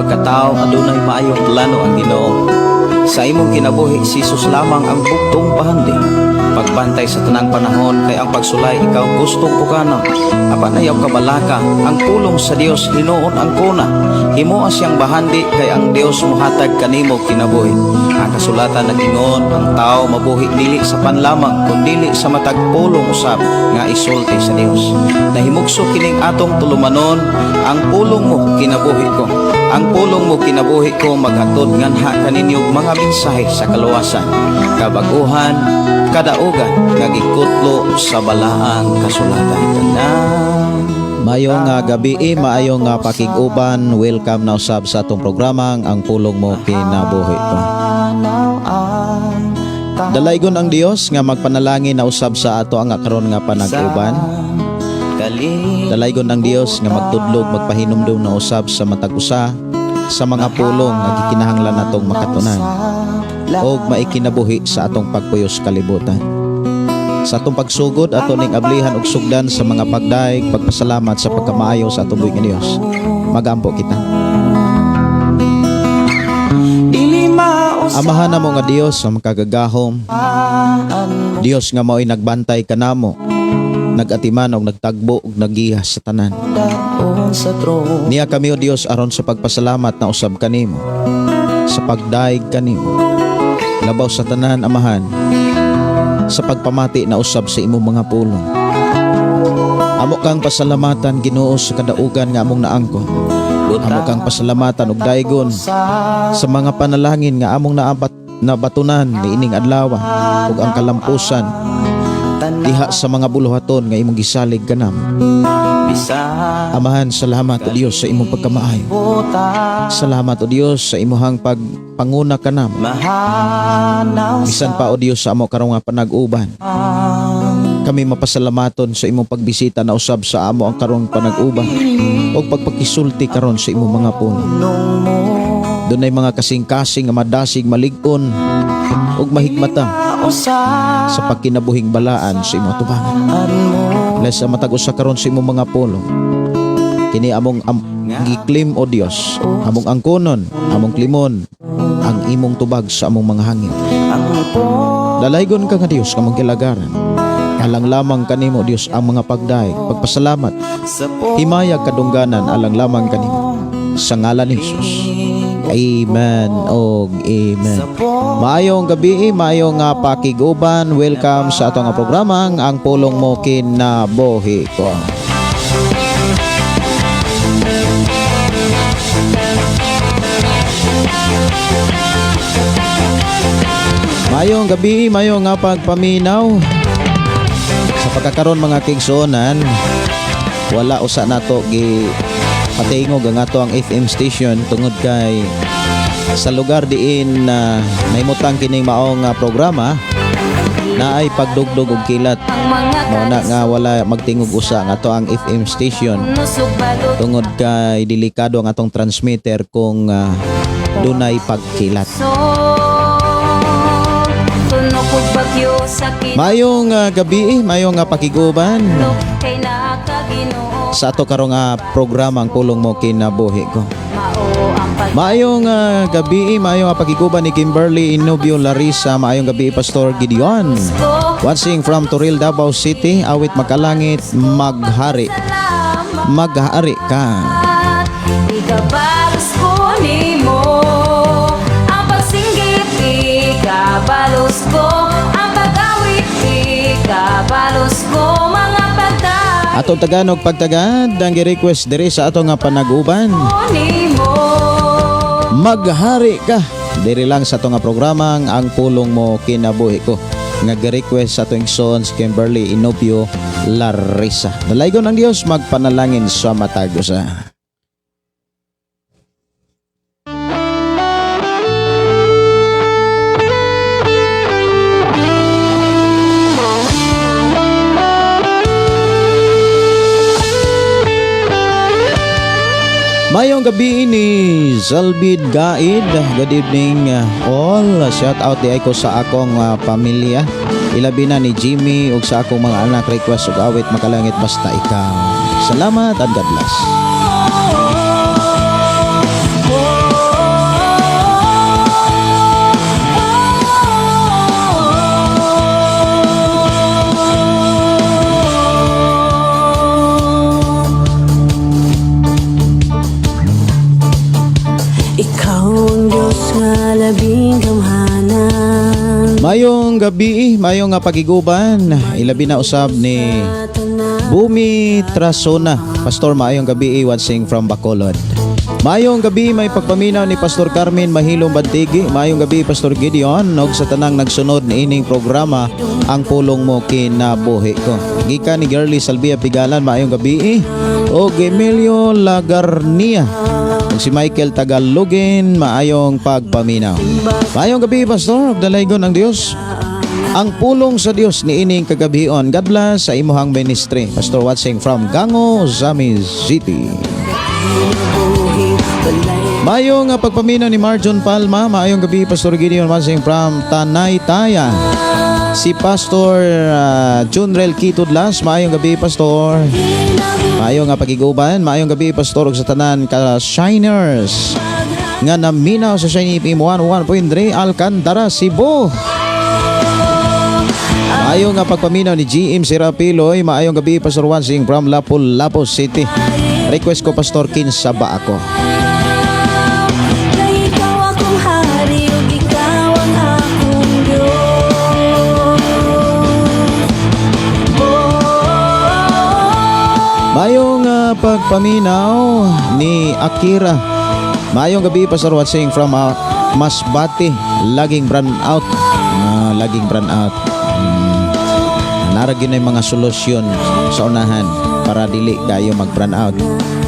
Pagkatao, adunay maayong plano ang Ginoo. Sa imong kinabuhi, si Jesus lamang ang buktong bahandi. Pagbantay sa tanang panahon kay ang pagsulay ikaw gustong pukanon. Apan ayaw kabalaka, ang pulong sa Dios hinuon ang kuna. Himoa siyang bahandi kay ang Dios mohatag kanimo kinabuhi. Ang kasulatan nag-ingon, ang tao mabuhi dili sa pan lamang kundili sa matag pulong usab nga isulti sa Dios. Nahimugso kining atong tulumanon, ang pulong mo kinabuhi ko. Ang pulong mo kinabuhi ko maghatod nganha kaninyo mga mensahe sa kaluwasan, kabaguhan, kadaugan nga gikutlo sa balaang kasulatan. Tanan. Maayong nga gabi, maayong nga pakig-uban. Welcome na usab sa atong programang Ang Pulong Mo Kinabuhi Ko. Dalaygon ang Dios nga magpanalangin na usab sa ato ang karon nga panag-uban. Dalaygon ang Dios nga magtudlog, magpahinumdum na usab sa matag usa sa mga pulong nga gikinahanglan natong makatunan og maikinabuhi sa atong pagpuyos kalibutan. Sa atong pagsugod, ato ning ablihan og sugdan sa mga pagdaig, pagpasalamat sa pagkamaayo sa atong buhi nga Dios. Magampo kita. Amahan namo nga Dios sa makagagahom, Dios nga mao'y nagbantay kanamo, nagatiman og nagtagbo og nagiha sa tanan. Niya kami, o Dios, aron sa pagpasalamat na usab kanimo, sa pagdaig kanimo. Labaw sa tanan, Amahan, sa pagpamati na usab sa imong mga pulong. Amo kang pasalamatan, Ginoo, sa kadaugan nga among naangkon. Amo kang pasalamatan og daygon sa mga panalangin nga among naabat nabatunan niining adlaw ug ang kalampusan diha sa mga buluhaton nga imong gisalig kanamo. Amahan, salamat, o Dios, sa imong pagkamaayo. Salamat, o Dios, sa imuhang pagpanguna kanamo. Bisan pa, o Dios, sa amo karong nga panag-uban. Kami mapasalamaton sa imong pagbisita na usab sa amo ang karong panag-uban ug pagpakisulti karon sa imong mga pulong. Dunay mga kasing-kasing nga madasig, malig-on ug mahigmata sa pagkinabuhing balaan sa imong atubangan. Bless ang matag usa karon sa imong mga pulong. Kini among giklim, o Dios, among angkonon, among klimon ang imong tubag sa among mga hangyo. Dalaygon ka nga Dios kamong kilagaran. Alang lamang kanimo, Dios, ang mga pagdaig, pagpasalamat, himayag, kadungganan alang lamang kanimo. Sa ngalan ni Jesus. Amen og amen. Maayong gabi, maayong nga pakiguban. Welcome sa atong nga programang Ang Pulong Mo Kinabuhi Ko. Maayong gabi, maayong nga pagpaminaw. Sa pagkakaroon, mga kigsuonan, wala usa nato gi patingog ang ato ang FM station tungod kay sa lugar diin na nahimutang kining maong nga programa naay pagdugdog og kilat. Mao na nga wala magtingog usa ang ato ang FM station tungod kay delikado ang atong transmitter kung dunay pagkilat. Maayong gabi, maayong nga pakiguban sa ato karong programa Ang Pulong Mo Kinabuhi Ko. Maayong gabi, maayong pakiguban ni Kimberly Inubio Larissa, maayong gabi, Pastor Gideon. Watching from Toril, Davao City, awit Makalangit, Maghari. Maghari ka. Ikabalos ko nimo ang pagsinggit, ikabalos ko ang pag-awit, ikabalos ko mga pagdaig Atong taganog pagtagad ang gi-request diri sa ato nga panag-uban. nimo. Maghari ka. Diri lang sa ato nga programang Ang Pulong Mo Kinabuhi Ko. Nga gi-request sa atong igsoon si Kimberly Inopio Larissa. Dalaygon ang Dios magpanalangin sa matag usa. Mayong gabi ni Zalbid Gaid. Good evening all. Shout out di ay ko sa akong pamilya. Ilabi na ni Jimmy ug sa akong mga anak, request ug awit Makalangit, Basta Ikaw. Salamat and God bless. nga labing gamhanan. Mayong gabi, mayong nga pagiguban, ilabi na usab ni Bumi Trasona. Pastor, maayong gabi, watching from Bacolod. Maayong gabi, may pagpaminaw ni Pastor Carmen Mahilong Bantigi. Maayong gabi, Pastor Gideon, og sa tanang nagsunod niining programa, Ang Pulong Mo Kinabuhi Ko. Gikan ni Girlie Salvia Pigalan, maayong gabi. Og Emilio Lagarnia. Ug si Michael Tagalogin, maayong pagpaminaw. Maayong gabi, Pastor, ug dalaygon ang Dios. Ang pulong sa Dios niining kagabion. God bless sa imuhang ministry. Pastor watching from Gango, Ozamiz City. Maayong nga pagpaminaw ni Marjon Palma, maayong gabi, Pastor Gideon, watching from Tanay Taya. Si Pastor Junrel Kitudlas, maayong gabi, Pastor. Maayong nga pagiguban, maayong gabi, Pastor, ug sa tanan ka Shiners nga naminaw sa Shine FM 101.3 Alcantara, Cebu. Maayong nga pagpaminaw ni GM Serapiloy, maayong gabi, Pastor Wansing from Lapu-Lapu City. Request ko, Pastor, "Kinsa Ba Ako?" Kay ikaw akong hari ug ikaw ang akong Diyos. Oh. Maayong pagpaminaw ni Akira. Maayong gabi, Pastor Watsing from Masbate. Laging brownout. Laging brownout. Naa ra gyud na yung mga solusyon sa unahan para dili kayo mag brown out.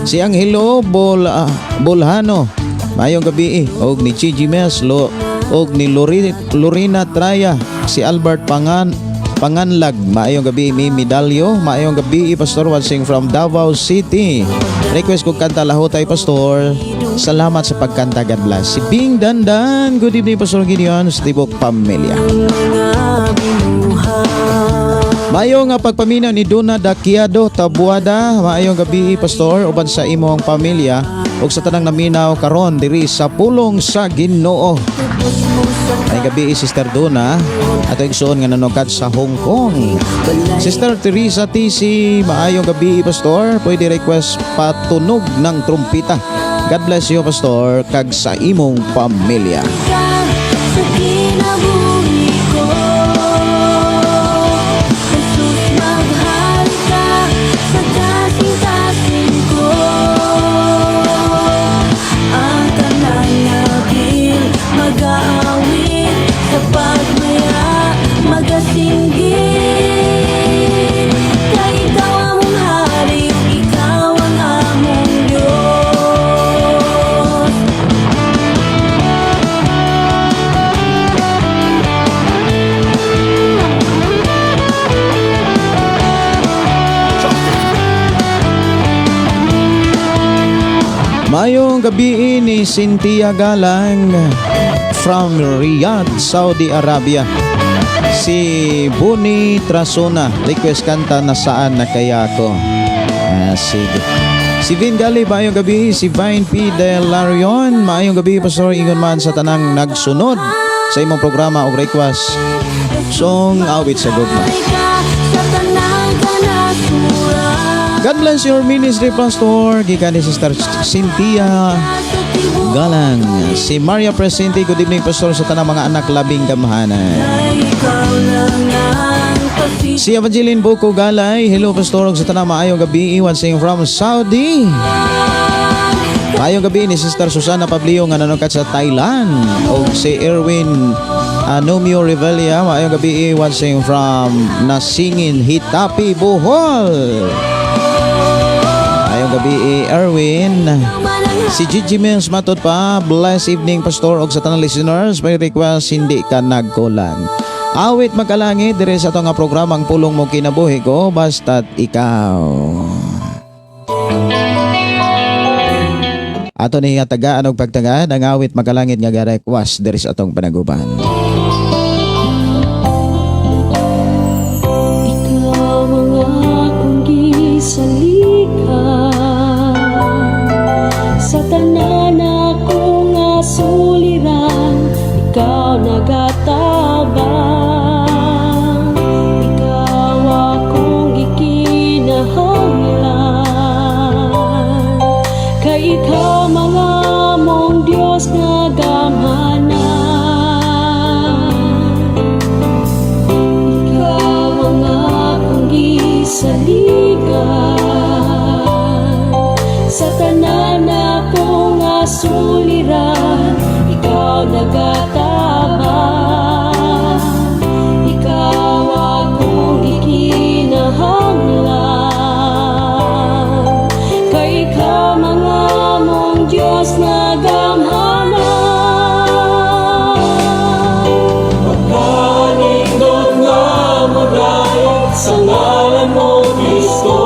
Si Angelo Bolhano. Maayong gabi eh. Og ni Gigi Meslo og ni Lorena Traya, si Albert Panganlag, maayong gabi. Mi Medalyo, maayong gabi, Pastor Wansing from Davao City. Request ko kanta "Lahutay", Pastor. Salamat sa pagkanta, God bless. Si Bing Dandan, good evening, Pastor Gideon, sa tibok pamilya. Mga binuhat. Maayong nga pagpaminaw ni Duna Dakiado Tabuada, maayong gabi, Pastor, uban sa imong pamilya ug sa tanang naminaw karon diri sa Pulong sa Ginoo. Ay gabi, Sister Duna, ato igsuon nga nanukad sa Hong Kong. Sister Teresa TC, maayong gabi, Pastor, pwede request "Patunog ng Trumpita"? God bless you, Pastor, kag sa imong pamilya. Ka sa kinabuhi ko. Jesus, maghari ka sa kasing-kasing ko. Ang tanang labil mag-aawit sa pagmaya magasinggit. Kay ikaw among hari, ikaw ang among Diyos. Maayong gabi ni Cynthia Galang from Riyadh, Saudi Arabia. Si Buni Trasona, request kanta "Nasaan Na Kaya Ako". Sige. Si Vin Gali, maayong gabi. Si Vine P. De Larion, maayong gabi, Pastor. Ingon man sa tanang nagsunod sa imong programa og request song "Awit sa Gugma". Sa tanang kanasuran. God bless your ministry, Pastor. Gikan ni Sister Cynthia Galang. Si Maria Presente, good evening, Pastor, sa tanang mga anak labing gamhanan. Ay ikaw lang ang pasi Si Evangeline Boko Galay, hello, Pastor, ug sa tanang maayong gabi, watching from Saudi. Maayong gabi ni Sister Susana Pablio nga nanokat sa Thailand. O si Erwin Anomio Revilla, maayong gabi, watching from Nasingin, Hitapi, Bohol. Maayong gabi, Erwin. Si Gigi Mills matod pa, bless evening, Pastor, og sa tanang listeners, may request "Hindi Ka Nagkulang". Awit Makalangit dire sa ato nga programang Pulong Mo Kinabuhi Ko, Basta't Ikaw. Ato ni nga tagaan og pagtagaan ang awit makalangit nga ga-request diri sa atong panaguban. Ikaw ang akong gisalikan sa tanan akong nga suliran. Ikaw nagatabang, ikaw akong gikinahanglan, kay ikaw mga mong Diyos nga gamhanan. Suliran, ikaw nagatabang. Ikaw akong gikinahanglan, kay ikaw mga mong Diyos nga gamhanan. Pagkanindot nga modayeg sa ngalan mo, Kristo,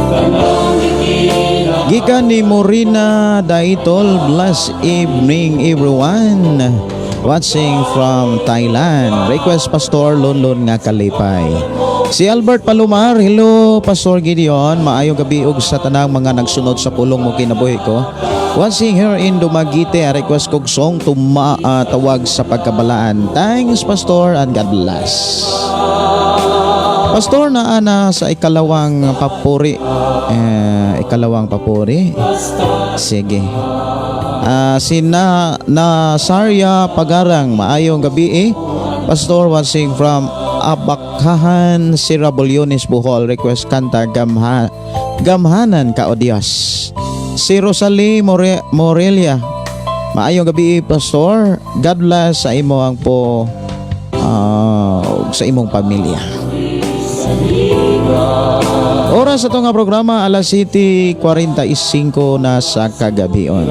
tanang gikinahanglan. Gikan ni Morina Daitol, blessed evening everyone. Watching from Thailand. Request Pastor Lonlon nga kalipay. Si Albert Palomar, hello Pastor Gideon, maayong gabi ug sa tanang mga nagsunod sa pulong mo kinabuhi ko. Watching here in Dumaguete, request kog song tawag sa pagkabalaan. Thanks Pastor and God bless. Pastor, naa na sa ikalawang papuri. Eh, ikalawang papuri. Sige. Si na Nasaria Pagarang, maayong gabi eh. Pastor, watching from Abakahan, Sira Bolyones, Bohol. Request kanta Gamhanan ka o Dios. Si Rosalie Morelia, maayong gabi eh, Pastor. God bless sa imo ang po ug sa imong pamilya. Oras sa nga programa, alas 7:45 na sa kagabion.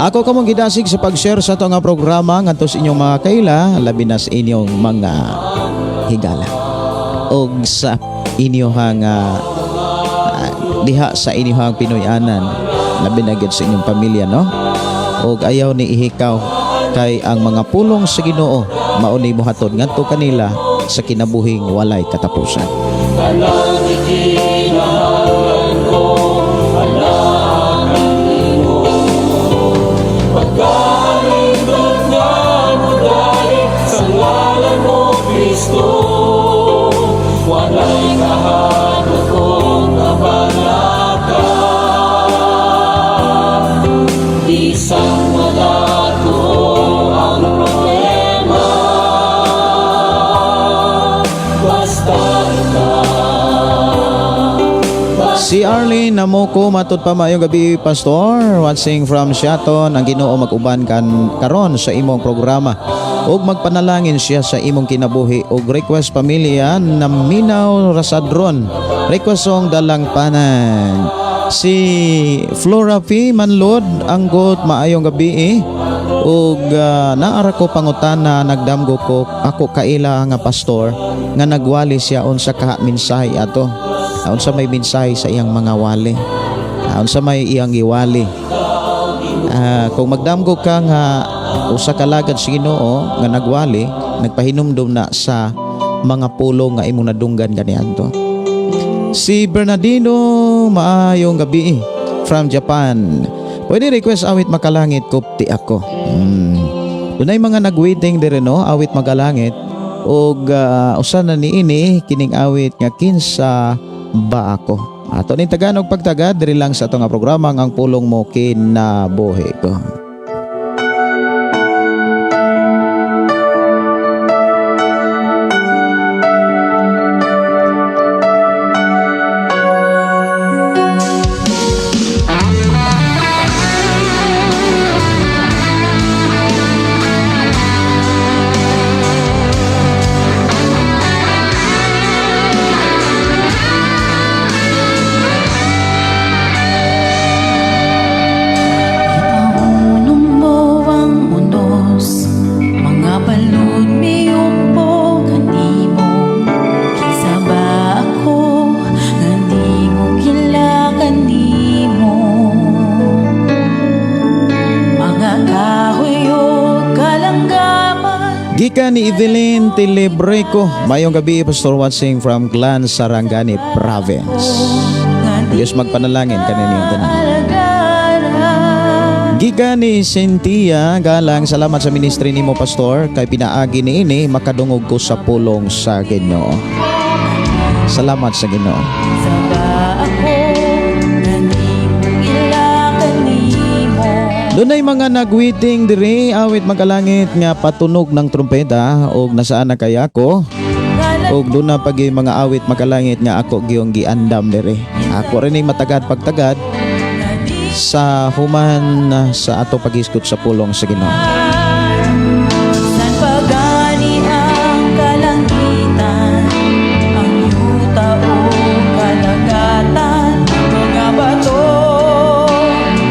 Ako kamong gidasig sa pag-share sa ato nga programa ngadto sa inyong mga kaila, labi na sa inyong mga higala og sa inyong diha sa inyong Pinoy-anan, labi na gyud sa inyong pamilya, no? Og ayaw ni ihikaw kay ang mga pulong sa Ginoo mao ni mohatod ngadto kanila sa kinabuhing walay katapusan. Tanang gikinahanglan ko, anak nimo. Pagkanindot nga modayeg sa ngalan mo, Kristo, walay kahadlok kong kabalaka. Bisan madako ang problema, basta ikaw. Si Arlene Namoko, matud pa, maayong gabi Pastor, watching from Siaton. Ang Ginoo mag-uban kan karon sa imong programa ug magpanalangin siya sa imong kinabuhi ug request pamilya Naminaw Rasadron, request song Dalangpanan. Si Flora P Manlod Anggot, maayong gabi eh. Ug naara ko pangutana, nagdamgo ko ako kaila nga pastor nga nagwali siya, unsa ka mensahe ato? Unsa may mensahe sa iyang mga wali? Unsa may iyang giwali? Kung magdamgo ka nga usa ka lagad sa Ginoo nga nagwali, nagpahinumdum na sa mga pulong nga imong nadunggan kaniadto. Si Bernardino, maayong gabi from Japan. Pwede request awit Makalangit, Kupti Ako. Dunay mga nagwaiting dire, no, awit Makalangit ug usa na niini kining awit nga Kinsa Ba Ako. Ato ning tagaan og pagtaga diri lang sa ato nga programa ang pulong mo kinabuhi ko. Ipaunom mo ang unos, mga balod miumpo kanimo. Kinsa ba ako nga di mo kilala kanimo? Mga kahoy ug kalanggaman. Gikan ni Evelyn Tilebreco. Mayong gabi, Pastor, watching from Glan, Sarangani Province. Nga di Diyos magpanalangin kaninyong tanan. alagaran. Gikan ni Cynthia Galang, salamat sa ministry nimo Pastor kay pinaagi ni ini makadungog ko sa pulong sa Ginoo. Salamat sa Ginoo. Kinsa ba ako nga di mo ila kanimo? Dunay mga nagwaiting diri, awit Makalangit nga patunog ng trumpeta og nasaan na kaya ko, ug duna pagi mga awit Makalangit nga ako giyong giandam diri. Ako rin ay matagad pagtagad. Sa human sa ato paghisgot sa pulong sa Ginoo. San pa gani ang kalangitan, ang yuta o kalagatan, mga bato,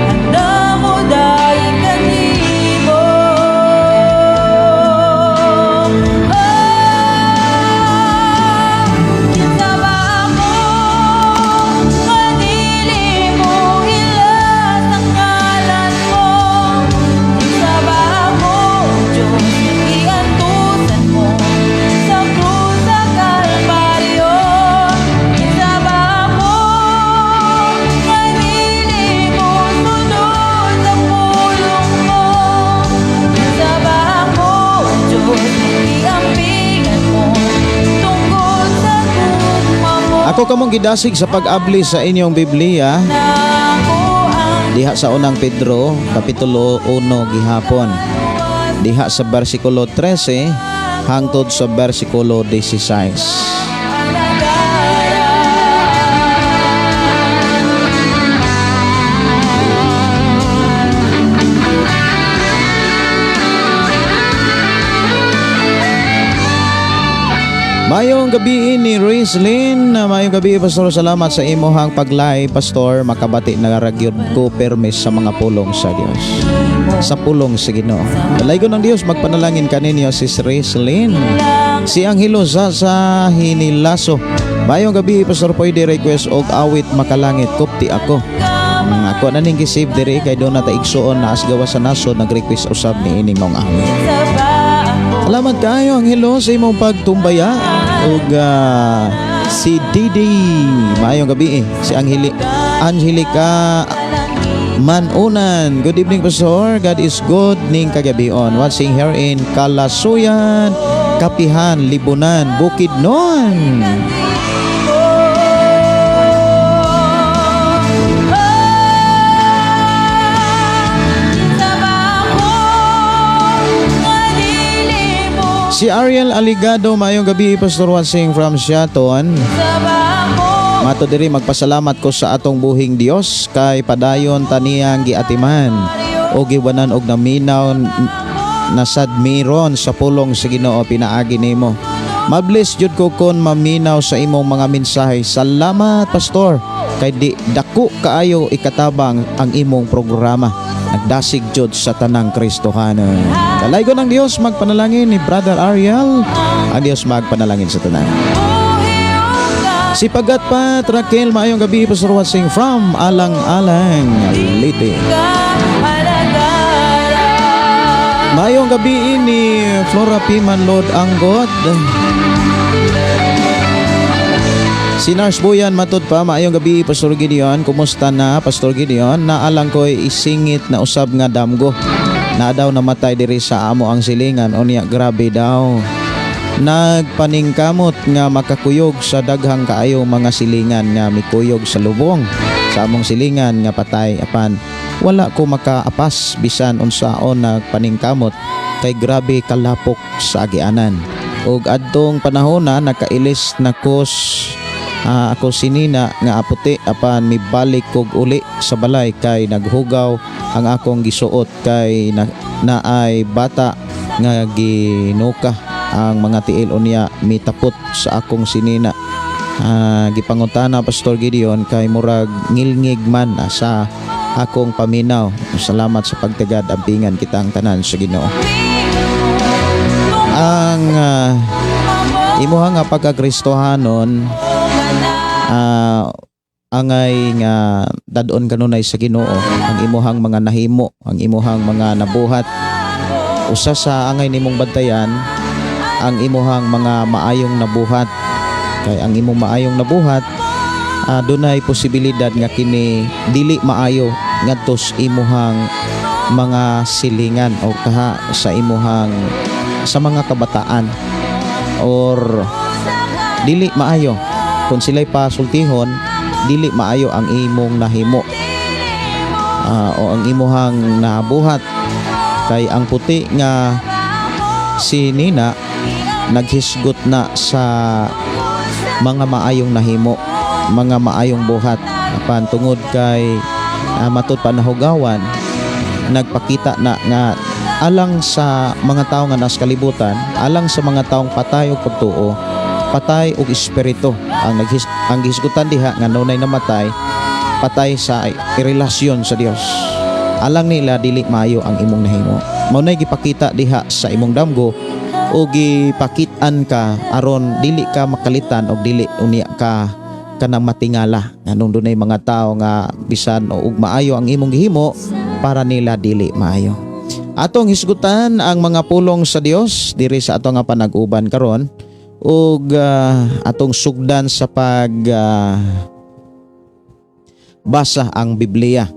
handa mo dahil kanimo. Oh, kinsa ba ako nga dili mo ilas ang ngalan mo? Kinsa ba ako, Diyos, giantusan mo sa krus sa Kalbaryo? Kinsa ba ako nga dili mo sunod sa pulong mo? Kinsa ba ako, Diyos, giampingan mo tungod sa gugma mo? Ako kamong gidasig sa pag-abli sa inyong Biblia Ako ang diha sa Unang Pedro kapitulo 1 gihapon, diha sa bersikulo 13 hangtod sa bersikulo 16. Alagaran. Mayong gabi ni Rizlin, mayong gabi, Pastor, salamat sa imuhang pag-live, Pastor, makabati na ragyod ko permis sa mga pulong sa Dios. Sa pulong sa Ginoo. Dalaygon ng Dios magpanalangin kaninyo, Sis Rizlin. Si Angelo sa Hinilaso. Mayong gabi, Pastor, pwede request og awit "Makalangit Kupti Ako". Ako na ning gi-save diri kay doon na ta igsuon na asgawa sa nasod nag-request usab ni ining maong awit. Kinsa ba ako? Salamat kaayo, Angelo, sa imong pagtumbaya ug si Didi, maayong gabi eh. Si Angelica Manunan. Good evening, Pastor. God is good ning kagabion. Watching here in Kalasuyan, Kapihan, Libunan, Bukidnon. Kinsa ba ako nga dili mo? Si Ariel Aligado, maayong gabi, Pastor, watching from Siaton. Kinsa ba ako? Mato diri, magpasalamat ko sa atong buhing Dios kay padayon taniyang giatiman o giwanan og naminaw nasad miron sa pulong sa Ginoo pinaagi nimo. Mabless jud ko kon maminaw sa imong mga mensahe. Salamat, Pastor, kay di dako kaayo ikatabang ang imong programa. Nagdasig jud sa tanang Kristohanon. Dalaygon ng Dios magpanalangin ni Brother Ariel. Ang Dios magpanalangin sa tanan. Si Pagat Pat Raquel, maayong gabi, Pastor, watching from Alang-Alang, Leyte. Maayong gabi ni Flora P. Manlod Anggot. Si Nars Buyan matud pa, maayong gabi, Pastor Gideon, kumusta na, Pastor Gideon? Naalang ko'y isingit na usab nga damgo. Na daw namatay diri sa amo ang silingan, unya grabe daw. Nagpaningkamot nga makakuyog sa daghang kaayo mga silingan nga mikuyog sa lubong sa among silingan nga patay, apan wala ko makaapas bisan unsaon nagpaningkamot kay grabe kalapok sa agianan. Ug adtong panahon na nakailis na kos ako sinina nga aputi, apan mibalik kog uli sa balay kay naghugaw ang akong gisuot kay na, naay bata nga ginuka ang mga tiil, unya mitapot sa akong sinina. Gipangutana, Pastor Gideon, kay murag ngilngig man sa akong paminaw. Salamat sa pagtagad, ampingan kitang tanan sa Ginoo. Ang imuha nga pagkakristohanon, angay nga dadon kanunay sa Ginoo ang imuhang mga nahimo, ang imuhang mga nabuhat. Usa sa angay nimong bantayan ang imuhang mga maayong nabuhat kay ang imong maayong nabuhat, dunay posibilidad nga kini dili maayo ngadto sa imuhang mga silingan o kaha sa imuhang sa mga kabataan or dili maayo kung sila'y pasultihon, dili maayo ang imong nahimo o ang imuhang nabuhat kay ang puti nga si Nina naghisgot na sa mga maayong nahimo, mga maayong buhat, apan tungod kay Matud pa nahugawan, nagpakita na nga alang sa mga tao nga nasa kalibutan, alang sa mga taong patay og pagtuo, patay og espiritu. Ang gihisgutan diha nga nunay namatay, patay sa relasyon sa Dios. Alang nila, dili maayo ang imong nahimo. Mao nay gipakita diha sa imong damgo o gipakit-an ka aron dili ka makalitan og dili unya ka kanang matingala nganong dunay mga tao nga bisan og maayo ang imong gihimo, para nila dili maayo. Atong hisgutan ang mga pulong sa Dios diri sa ato nga panag-uban karon ug atong sugdan sa pag basa ang Biblia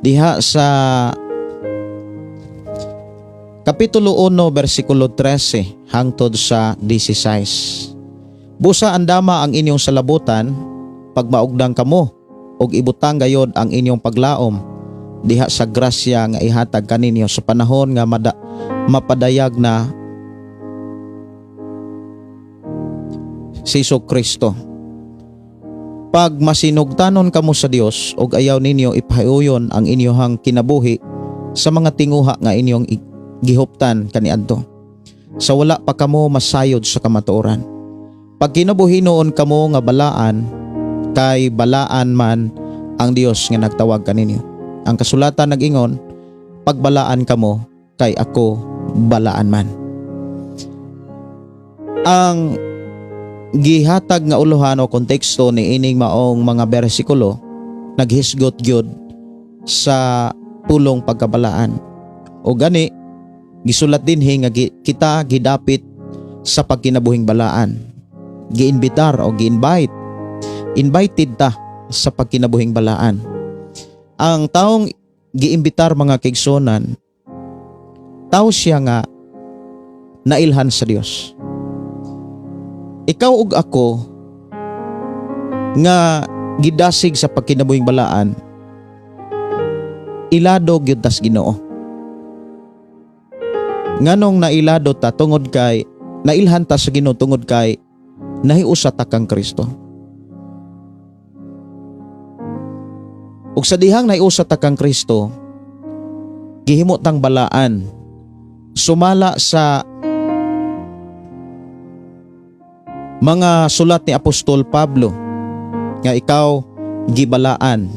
diha sa Kapitulo 1, versikulo 13 hangtod sa 16. Busa andama ang inyong salabutan, pagmaugdang kamo, ug ibutang gayod ang inyong paglaom diha sa grasya nga ihatag kaninyo sa panahon nga mapadayag na si Hesus Kristo. Pag masinugtanon kamo sa Dios ug ayaw ninyo ipahiuyon ang inyong kinabuhi sa mga tinguha nga inyong gihuptan kaniadto sa wala pa kamo masayod sa kamatuoran. Pag kinabuhi noon kamo nga balaan, kay balaan man ang Dios nga nagtawag kaninyo. Ang kasulatan nag-ingon, "Pagbalaan kamo kay ako balaan man." Ang gihatag nga uluhan o konteksto ni ining maong mga bersikulo naghisgot gyud sa pulong pagkabalaan. O gani gisulat dinhi nga kita gidapit sa pagkinabuhing balaan. Giinbitar o gi-invite. Invited ta sa pagkinabuhing balaan. Ang taong giimbitar, mga kaigsuonan, tao siya nga nailhan sa Dios. Ikaw ug ako nga gidasig sa pagkinabuhing balaan, ilado gyud tas Ginoo. Nganong nailado ta? Tungod kay nailhan ta sa Ginoo, tungod kay nahiusa ta kang Kristo. Ug sa dihang nahiusa ta kang Kristo, gihimo tang balaan sumala sa mga sulat ni Apostol Pablo nga ikaw gibalaan,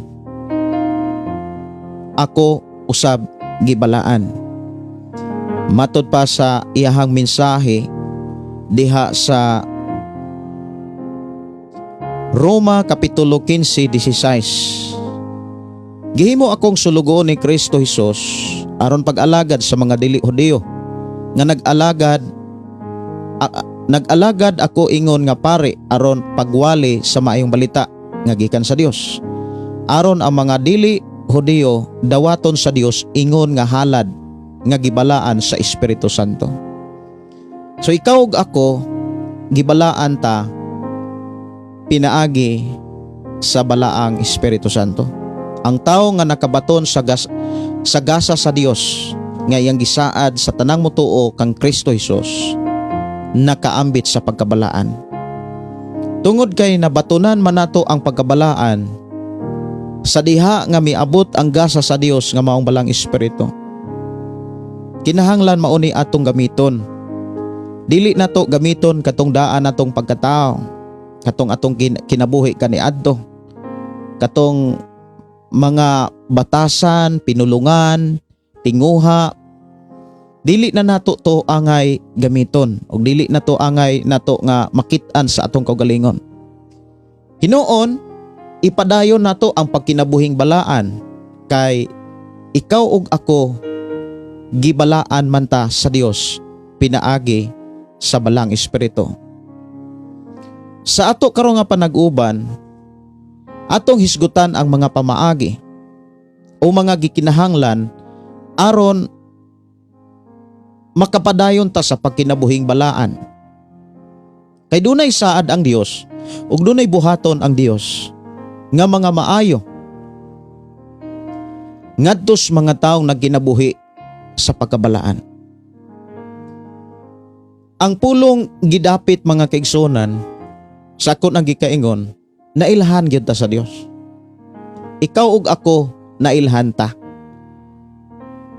ako usab gibalaan. Matod pa sa iyahang mensahe diha sa Roma Kapitulo 15:16, "Gihimo akong sulugoon ni Kristo Hesus aron pag-alagad sa mga dili Hudiyo nga nag-alagad ako ingon nga pari aron pagwali sa maayong balita nga gikan sa Dios, aron ang mga dili Hudiyo dawaton sa Dios ingon nga halad nga gibalaan sa Espiritu Santo." So ikaw ug ako, gibalaan ta pinaagi sa balaang Espiritu Santo. Ang tao nga nakabaton sa gasa sa Dios nga iyang gisaad sa tanang mutuo kang Kristo Hesus, nakaambit sa pagkabalaan. Tungod kay nabatunan man nato ang pagkabalaan, sa diha nga miabot ang gasa sa Dios nga maong balang Espiritu, kinahanglan mao ni atong gamiton. Dili nato gamiton katong daan natong pagkatao, katong atong kinabuhi kaniadto, katong mga batasan, pinulungan, tinguha. Dili na nato to angay gamiton og dili na to angay nato nga makit-an sa atong kaugalingon. Hinuon ipadayon nato ang pagkinabuhing balaan kay ikaw ug ako gibalaan man ta sa Dios pinaagi sa balang Espiritu. Sa ato karon nga panag-uban, atong hisgutan ang mga pamaagi o mga gikinahanglan aron makapadayon ta sa pagkinabuhing balaan. Kay dunay saad ang Dios ug dunay buhaton ang Dios nga mga maayo ngadto sa mga taong nagkinabuhi sa pagkabalaan. Ang pulong gidapit, mga kaigsuonan, sa akon ang gikaingon, nailhan gyud ta sa Dios. Ikaw ug ako nailhan ta.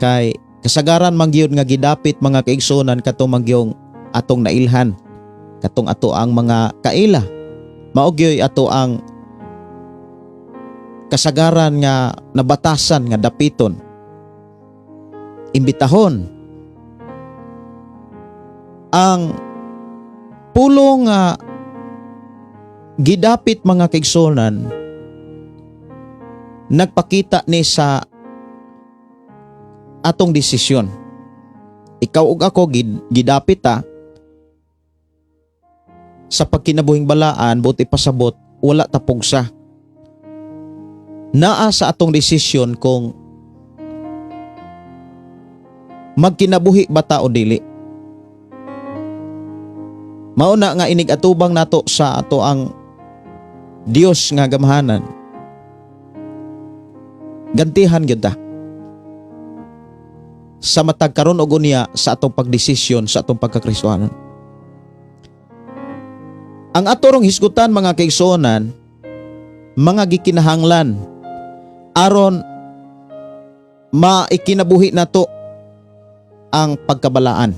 Kay kasagaran man gyud nga gidapit, mga kaigsunan, katong magyong atong nailhan, katong ato ang mga kaila, mao gyoy ato ang kasagaran nga nabatasan nga dapiton, imbitahon. Ang pulong nga gidapit, mga kaigsunan, nagpakita ni sa atong desisyon. Ikaw ug ako gidapit ta sa pagkinabuhing balaan, buot ipasabot, wala ta pugsa. Naa sa atong desisyon kung magkinabuhi ba ta o dili. Mao na nga inig atubang nato sa ato ang Dios nga gamhanan, gantihan gyud ta sa matag karon og unya sa atong pagdesisyon sa atong pagkakristohanon. Ang ato rong hisgutan, mga kaigsuonan, mga gikinahanglan aron maikinabuhi nato ang pagkabalaan.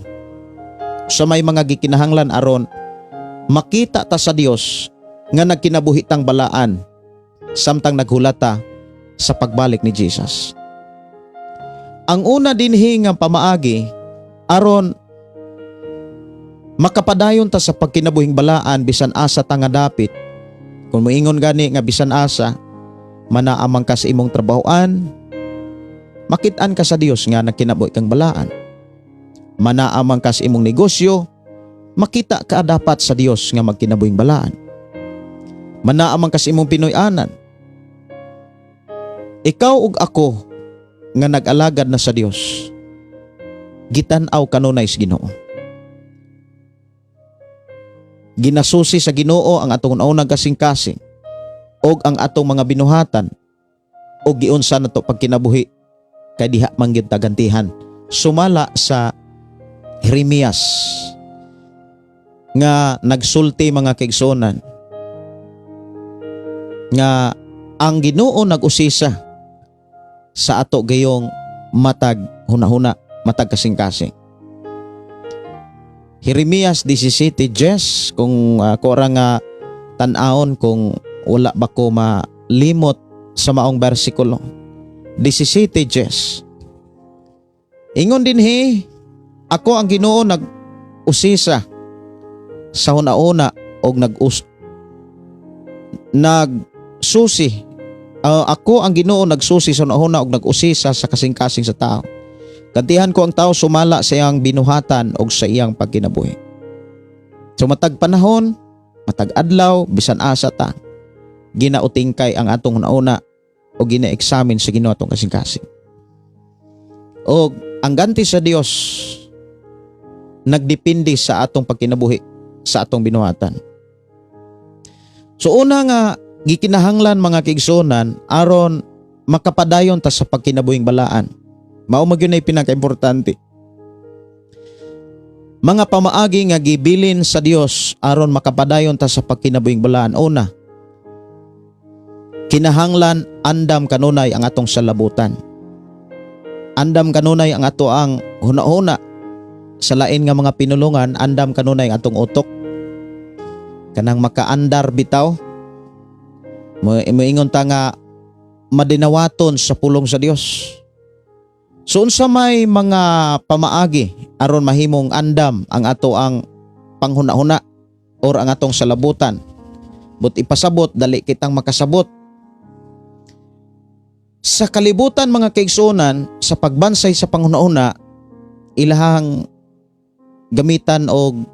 Sa may mga gikinahanglan aron makita ta sa Dios nga nagkinabuhi tang balaan samtang naghulat ta sa pagbalik ni Jesus. Ang una dinhi nga pamaagi aron makapadayon ta sa pagkinabuhing balaan bisan asa ta nga dapit. Kung moingon gani nga bisan asa, manaa man ka sa imong trabahoan, makit-an ka sa Dios nga nagkinabuhi kang balaan. Manaa man ka sa imong negosyo, makita ka dapat sa Dios nga magkinabuhing balaan. Manaa man ka sa imong Pinoy-anan. Ikaw ug ako nga nag-alagad na sa Dios, gitan-aw kanunay sa Ginoo. Ginasusi sa Ginoo ang atong unang kasing-kasing og ang atong mga binuhatan og giunsa nato pagkinabuhi, kay diha man gyud ta gantihan. Sumala sa Jeremias nga nagsulti, mga kaigsuonan, nga ang Ginoo nag-usisa sa ato gayong matag hunahuna, matag kasing-kasing. Jeremias 17:10, kung ako ra nga tan-awon, kung wala ba ko malimot sa maong bersikulo. 17:10. Ingon dinhi, "Ako ang Ginoo, nag-usisa sa huna-una og nagsusi. Ako ang Ginoo, nagsusi sa huna-una og nag-usisa sa kasing-kasing sa tao. Gantihan ko ang tao sumala sa iyang binuhatan og sa iyang pagkinabuhi." So matag panahon, matag adlaw, bisan asa ta, ginautingkay ang atong huna-una o gina-examine sa Ginoo atong kasing-kasing. Og ang ganti sa Dios nagdepende sa atong pagkinabuhi, sa atong binuhatan. So una nga gikinahanglan, mga kaigsuonan, aron makapadayon ta sa pagkinabuhing balaan. Mao man gyud nay pinakaimportante. Mga pamaagi nga gibilin sa Dios aron makapadayon ta sa pagkinabuhing balaan. Una, kinahanglan andam kanunay ang atong salabutan. Andam kanunay ang ato ang huna-huna sa lain nga mga pinulungan, andam kanunay ang atong utok. Kanang makaandar bitaw. Moingon ta nga madinawaton sa pulong sa Dios. So unsa may mga pamaagi aron mahimong andam ang ato ang panghuna-huna or ang atong salabutan? But ipasabot, dali kitang makasabot. Sa kalibutan, mga kaigsuonan, sa pagbansay sa panghuna-huna, ilahang gamitan og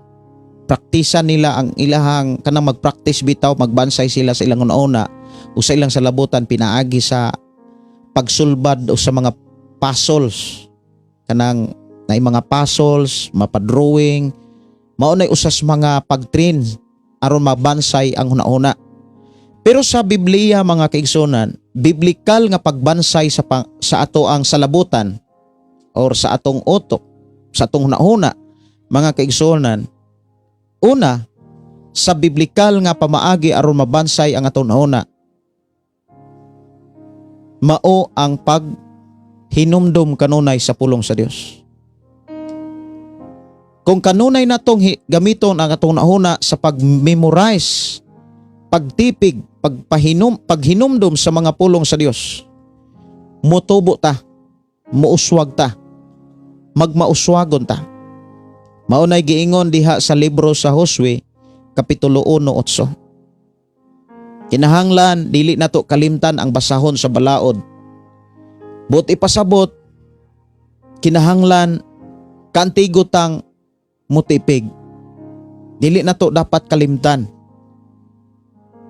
praktisa nila ang ilahang kanang magpractice bitaw, magbansay sila sa ilang huna-huna o sa ilang salabutan pinaagi sa pagsulbad o sa mga puzzles, kanang na mga puzzles, mapadrawing. Mao nay usas mga pagtrain aron mabansay ang huna-huna. Pero sa Biblia, mga kaigsuonan, biblikal nga pagbansay sa ato ang salabutan or sa atong utok, sa atong huna-huna, mga kaigsuonan, una sa biblikal nga pamaagi aron mabansay ang atong huna, Mao ang pag hinumdum kanunay sa pulong sa Dios. Kung kanunay natong gamiton ang atong nahuna sa pag-memorize, pagtipig, paghinumdum sa mga pulong sa Dios, mutubo ta, muuswag ta, magmauswagon ta. Mao nay giingon diha sa libro sa Josue, Kapitulo 1:8. Kinahanglan dili nato kalimtan ang basahon sa balaod. Buot ipasabot, kinahanglan kaantigo tang mutipig. Dili nato dapat kalimtan.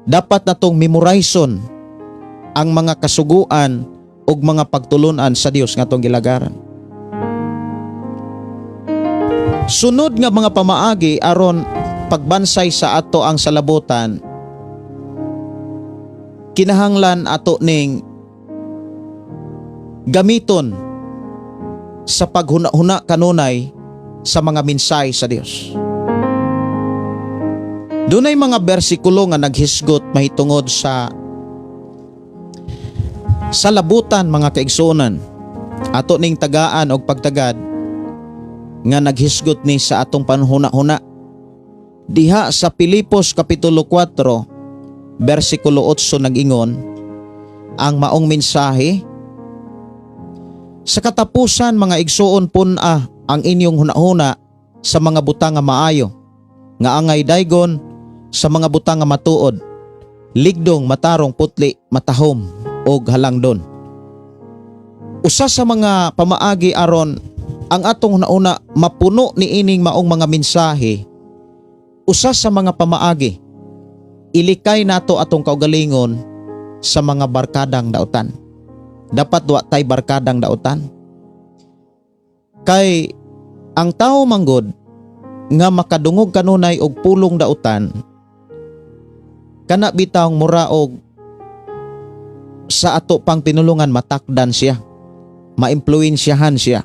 Dapat natong memorizon ang mga kasuguan ug mga pagtulunan sa Dios nga atong gilagaran. Sunod nga mga pamaagi aron pagbansay sa ato ang salabutan, kinahanglan ato ning gamiton sa paghuna-huna kanunay sa mga mensahe sa Dios. Dunay mga bersikulo nga naghisgot mahitungod sa salabutan, mga kaigsuonan. Ato ning tagaan og pagtagad nga naghisgot ni sa atong panhuna-huna. Diha sa Pilipos Kapitulo 4 bersikulo 8, nag-ingon ang maong mensahe: "Sa katapusan, mga igsuon, pun-a ang inyong hunahuna sa mga butang nga maayo, nga angay daygon, sa mga butang nga matuod, ligdong, matarong, putli, matahom og halangdon." Usa sa mga pamaagi aron ang atong hunahuna mapuno ni ining maong mga mensahe, usa sa mga pamaagi, ilikay nato atong kaugalingon sa mga barkadang dautan. Dapat wa tay barkadang dautan. Kay ang tao manggod nga makadungog kanunay og pulong dautan, kana bitawng mura og sa ato pang pinulungan, matakdan siya, maimpluwensyahan siya.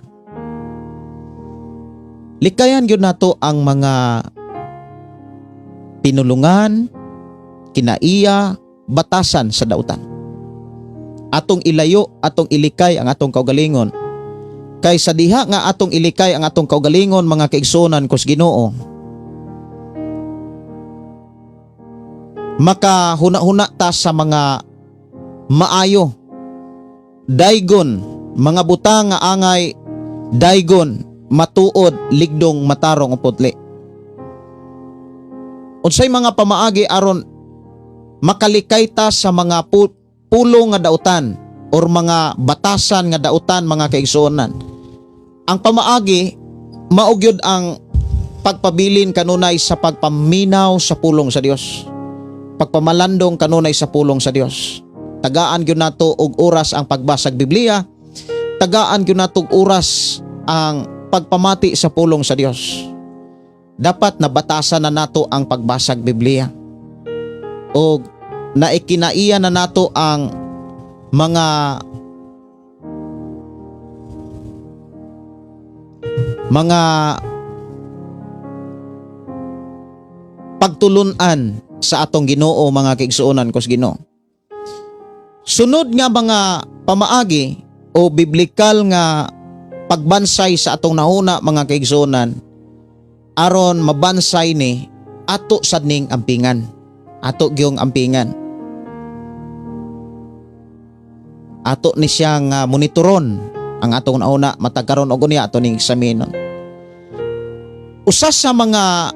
Likayan gyud nato ang mga pinulungan, kinaiya, batasan sa dautan. Atong ilayo, atong ilikay ang atong kaugalingon. Kay sa diha nga atong ilikay ang atong kaugalingon, mga kaigsuonan kus Ginoo, makahuna-huna ta sa mga maayo, daygon, mga butang nga angay daygon, matuod, ligdong, matarong o putli. Unsay mga pamaagi aron makalikay ta sa mga pulo nga dautan or mga batasan nga dautan, mga kaigsuonan? Ang pamaagi mao gyud ang pagpabilin kanunay sa pagpaminaw sa pulong sa Dios. Pagpamalandong kanunay sa pulong sa Dios. Tagaan gyud nato og oras ang pagbasag Biblia. Tagaan gyud nato og oras ang pagpamati sa pulong sa Dios. Dapat nabatasan na nato ang pagbasag Biblia. O naikinaiya na nato ang mga pagtulunan sa atong Ginoo, mga kaigsuonan kos Ginoo. Sunod nga mga pamaagi o biblikal nga pagbansay sa atong nahuna, mga kaigsuonan, aron mabansay ni ato sad ning ampingan. Ato gyung ampingan. Ato ni siyang monitoron ang atong nauna matag karon og unya ato ning eksaminon. Usa sa mga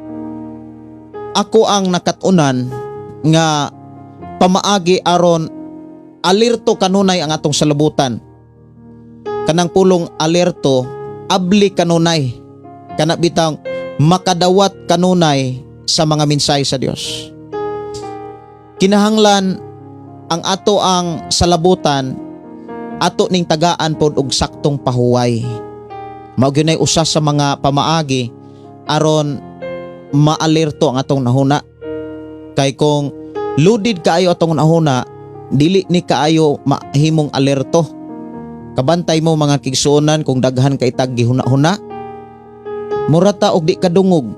ako ang nakat-unan nga pamaagi aron alerto kanunay ang atong salabutan. Kanang pulong alerto, abli kanunay. Kana bitang makadawat kanunay sa mga mensahe sa Dios. Kinahanglan ang ato ang salabutan, ato ning tagaan pod og saktong pahuway. Mao gyud nay usa sa mga pamaagi aron maalerto ang atong nahuna. Kay kung loaded kaayo atong nahuna, dili ni kaayo mahimong alerto. Kabantay mo, mga kigsuonan, kung daghan kay tag gihuna-huna, mura ta og di kadungog.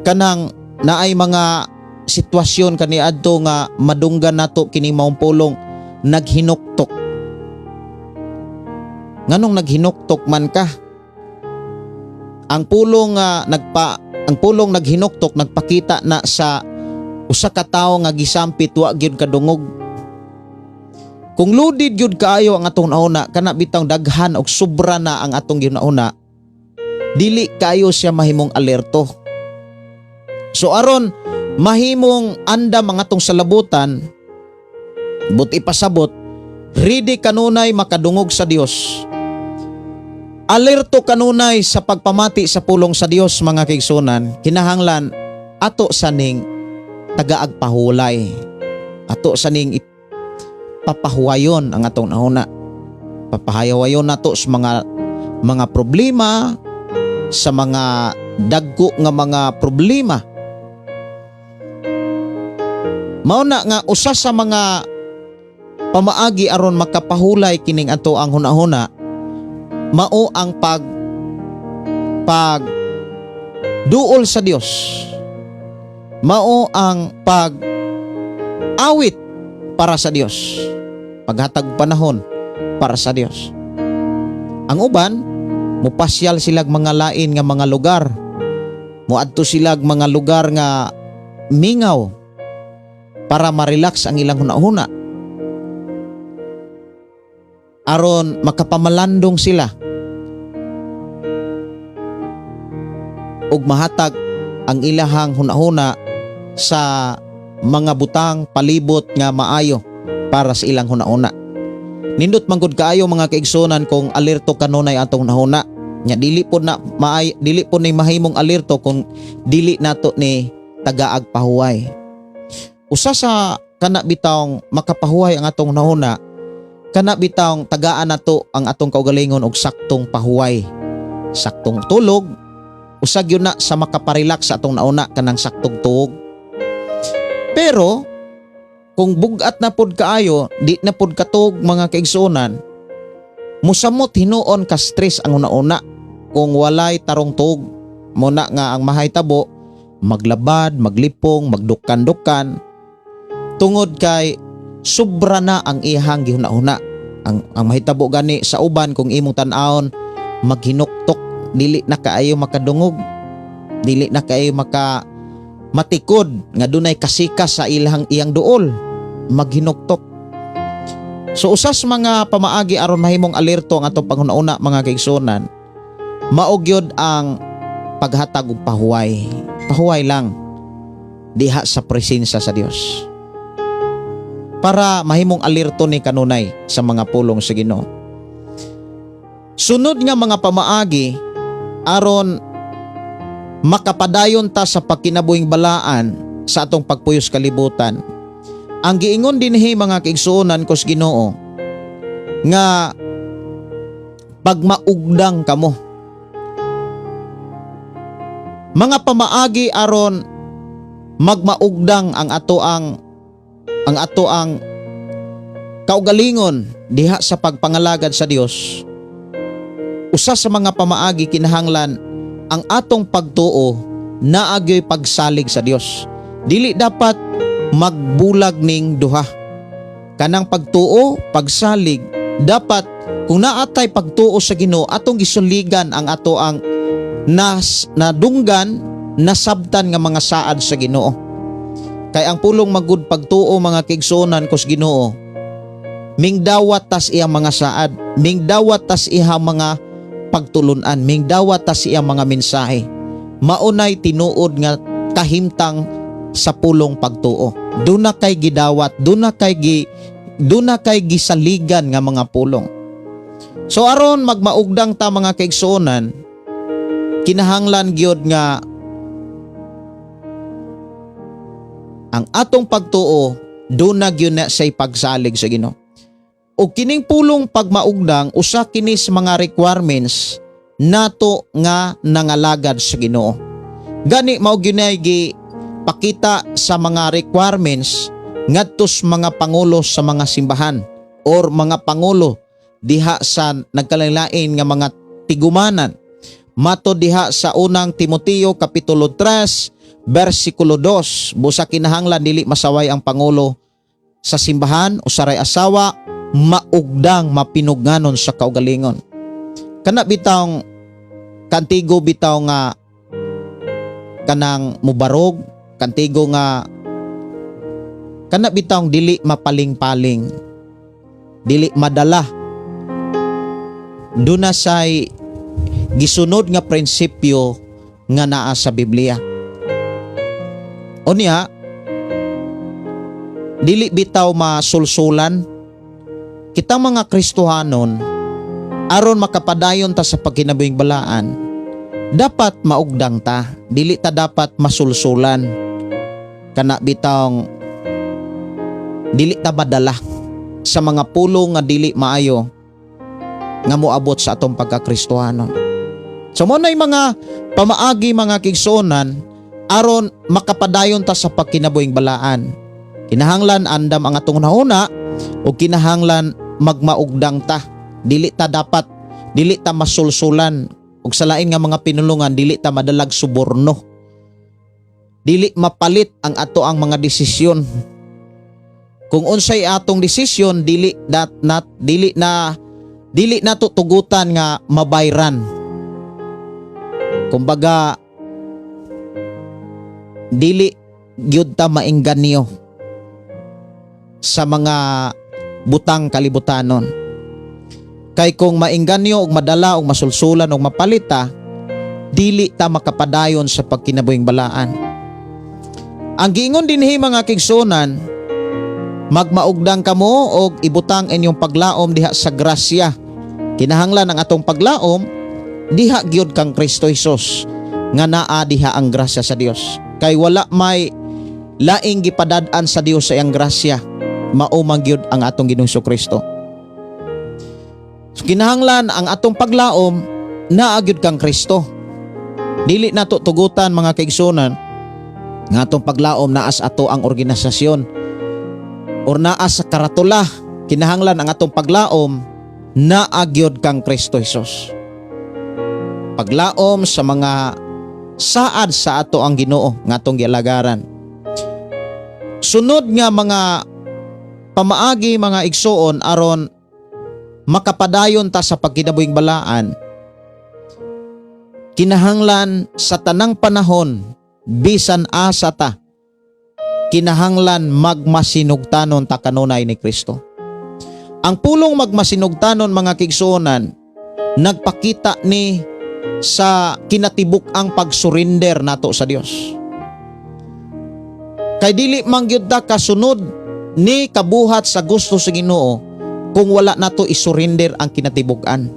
Kanang naay mga sitwasyon kaniadto nga madunggan nato kini maong pulong "naghinuktok"? Nganong naghinuktok man ka? Ang pulong "naghinuktok" nagpakita na sa usa ka tawo nga gisampit wa gyud kadungog. Kung loaded gyud kaayo ang atong hunahuna, kana bitang daghan og sobra na ang atong gihuna, dili kaayo siya mahimong alerto. So aron mahimong andam ang atong salabutan, but ipasabot, ready kanunay makadungog sa Dios. Alerto kanunay sa pagpamati sa pulong sa Dios, mga kaigsunan, kinahanglan ato saning tagaag pahulay. Ato saning papahuwayon ang atong hunahuna. Papahayawayon nato sa mga problema, sa mga dagko nga mga problema. Mao na nga usa sa mga pamaagi aron makapahulay kining ato ang hunahuna mao ang pag pag duol sa Dios. Mao ang pag awit para sa Dios. Paghatag panahon para sa Dios. Ang uban, mupasyal silag mga lain nga mga lugar. Muadto silag mga lugar nga mingaw para ma-relax ang ilang hunahuna. Aron makapamalandong sila ug mahatag ang ilahang hunahuna sa mga butang palibot nga maayo para sa ilang hunahuna. Nindot man gud kaayo, mga kaigsunan, kung alerto kanunay atong hunahuna. Nya dili po na maay, dili po ni mahimong alerto kung dili nato ni tagaag pahuway. Usa sa kana bitawng makapahuway ang atong hunahuna, kana bitawng tagaan nato ang atong kaugalingon og saktong pahuway. Saktong tulog, usa gyud na sa makaparelax sa atong hunahuna kanang saktong tuog. Pero kung bugat na pod kaayo, di na pod katuog, mga kaigsuonan, musamot hinuon ka stress ang hunahuna kung walay tarong tuog. Muna nga ang mahitabo, maglabad, maglipong, magdukan-dukan, tungod kay sobra na ang ihang gihuna-huna. Ang mahitabo gani sa uban, kung imong tan-awon, maghinuktok, dili na kaayo makadungog, dili na kaayo maka matikod nga dunay kasikas sa ilang iyang duol, maghinuktok. So usas mga pamaagi aron mahimong alerto ang atong panghuna-una, mga kaigsuonan, mao gyud ang paghatag og pahuway. Pahuway lang diha sa presensya sa Dios. Para mahimong alerto ni kanunay sa mga pulong sa Ginoo. Sunod nga mga pamaagi aron makapadayon ta sa pagkinabuhing balaan sa atong pagpuyos kalibutan. Ang giingon dinhi, mga kaigsuonan kos Ginoo, nga pagmaugdang kamo. Mga pamaagi aron magmaugdang ang ato ang kaugalingon diha sa pagpangalagad sa Dios. Usa sa mga pamaagi, kinahanglan ang atong pagtuo naa gyoy pagsalig sa Dios. Dili dapat magbulag ning duha. Kanang pagtuo, pagsalig, dapat kung naatay pagtuo sa Ginoo, atong gisuligan ang ato ang nas nadunggan, nasabtan nga mga saad sa Ginoo. Kay ang pulong magud pagtuo, mga kaigsuonan kos Ginoo, mingdawat tas iyang mga saad, mingdawat tas iyang mga pagtulunan, mingdawat tas iyang mga mensahe. Maunay tinuod nga kahimtang sa pulong pagtuo. Duna kay gidawat, duna kay gisaligan nga mga pulong. So aron magmaugdang ta, mga kaigsuonan, kinahanglan gyud nga ang atong pagtuo duna gyud na say pagsalig sa Ginoo. O kining pulong pagmaugdang, usa kini sa mga requirements nato nga nangalagad sa Ginoo. Gani mao gyud na gi pakita sa mga requirements ngadto sa mga pangulo sa mga simbahan or mga pangulo diha sa nagkalain nga mga tigumanan. Mato diha sa Unang Timoteo kapitulo 3 versikulo 2. Busa kinahanglan dili masaway ang pangulo sa simbahan, usaray asawa, maugdang, mapinugnanon sa kaugalingon. Kana bitawng kantigo bitaw nga kanang mubarog, kantigo nga kana bitawng dili mapaling-paling, dili madala. Duna say gisunod nga prinsipyo nga naa sa Biblia. Unya, dili bitaw masulsulan kitang mga Kristohanon. Aron makapadayon ta sa pagkinabuhing balaan, dapat maugdang ta, dili ta dapat masulsulan. Kana bitawng dili ta madala sa mga pulong nga dili maayo nga moabot sa atong pagkakristohanon. So mao na'y mga pamaagi, mga kaigsuonan, aron makapadayon ta sa pagkinabuhing balaan. Kinahanglan andam ang atong hunahuna o kinahanglan magmaugdang ta. Dili ta dapat, dili ta masulsulan ug sa lain nga mga pinulungan, dili ta madalag suborno. Dili mapalit ang ato ang mga desisyon. Kung unsay atong desisyon, dili dat not dili na dili nato tugutan nga mabayran. Kumbaga, dili gyud ta maengganyo sa mga butang kalibutanon. Kay kung maengganyo og madala og masulsulan og mapalita, dili ta makapadayon sa pagkinabuhing balaan. Ang giingon dinhi, mga kaigsuonan, magmaugdang kamo og ibutang inyong paglaom diha sa grasya. Kinahanglan ang atong paglaom diha gyud kang Kristo Hesus nga naa diha ang grasya sa Dios. Kay wala may laing gipadad-an sa Dios sa iyang grasya, mao man gyud ang atong Ginoong Kristo. So, kinahanglan ang atong paglaom naa gyud kang Kristo. Dili nato tugutan, mga kaigsuonan, nga atong paglaom naa sa ato ang organisasyon or naa sa karatula. Kinahanglan ang atong paglaom naa gyud kang Kristo Hesus. Paglaom sa mga saad sa ato ang Ginoo nga atong gialagaran. Sunod nga mga pamaagi, mga igsuon, aron makapadayon ta sa pagkinabuhing balaan, kinahanglan sa tanang panahon, bisan asa ta, kinahanglan magmasinugtanon ta kanunay ni Kristo. Ang pulong magmasinugtanon, mga kaigsuonan, nagpakita ni sa kinatibuk-ang pagsurrender nato sa Dios. Kay dili man gyud ta kasunod ni kabuhat sa gusto sa Ginoo kung wala nato isurrender ang kinatibuk-an.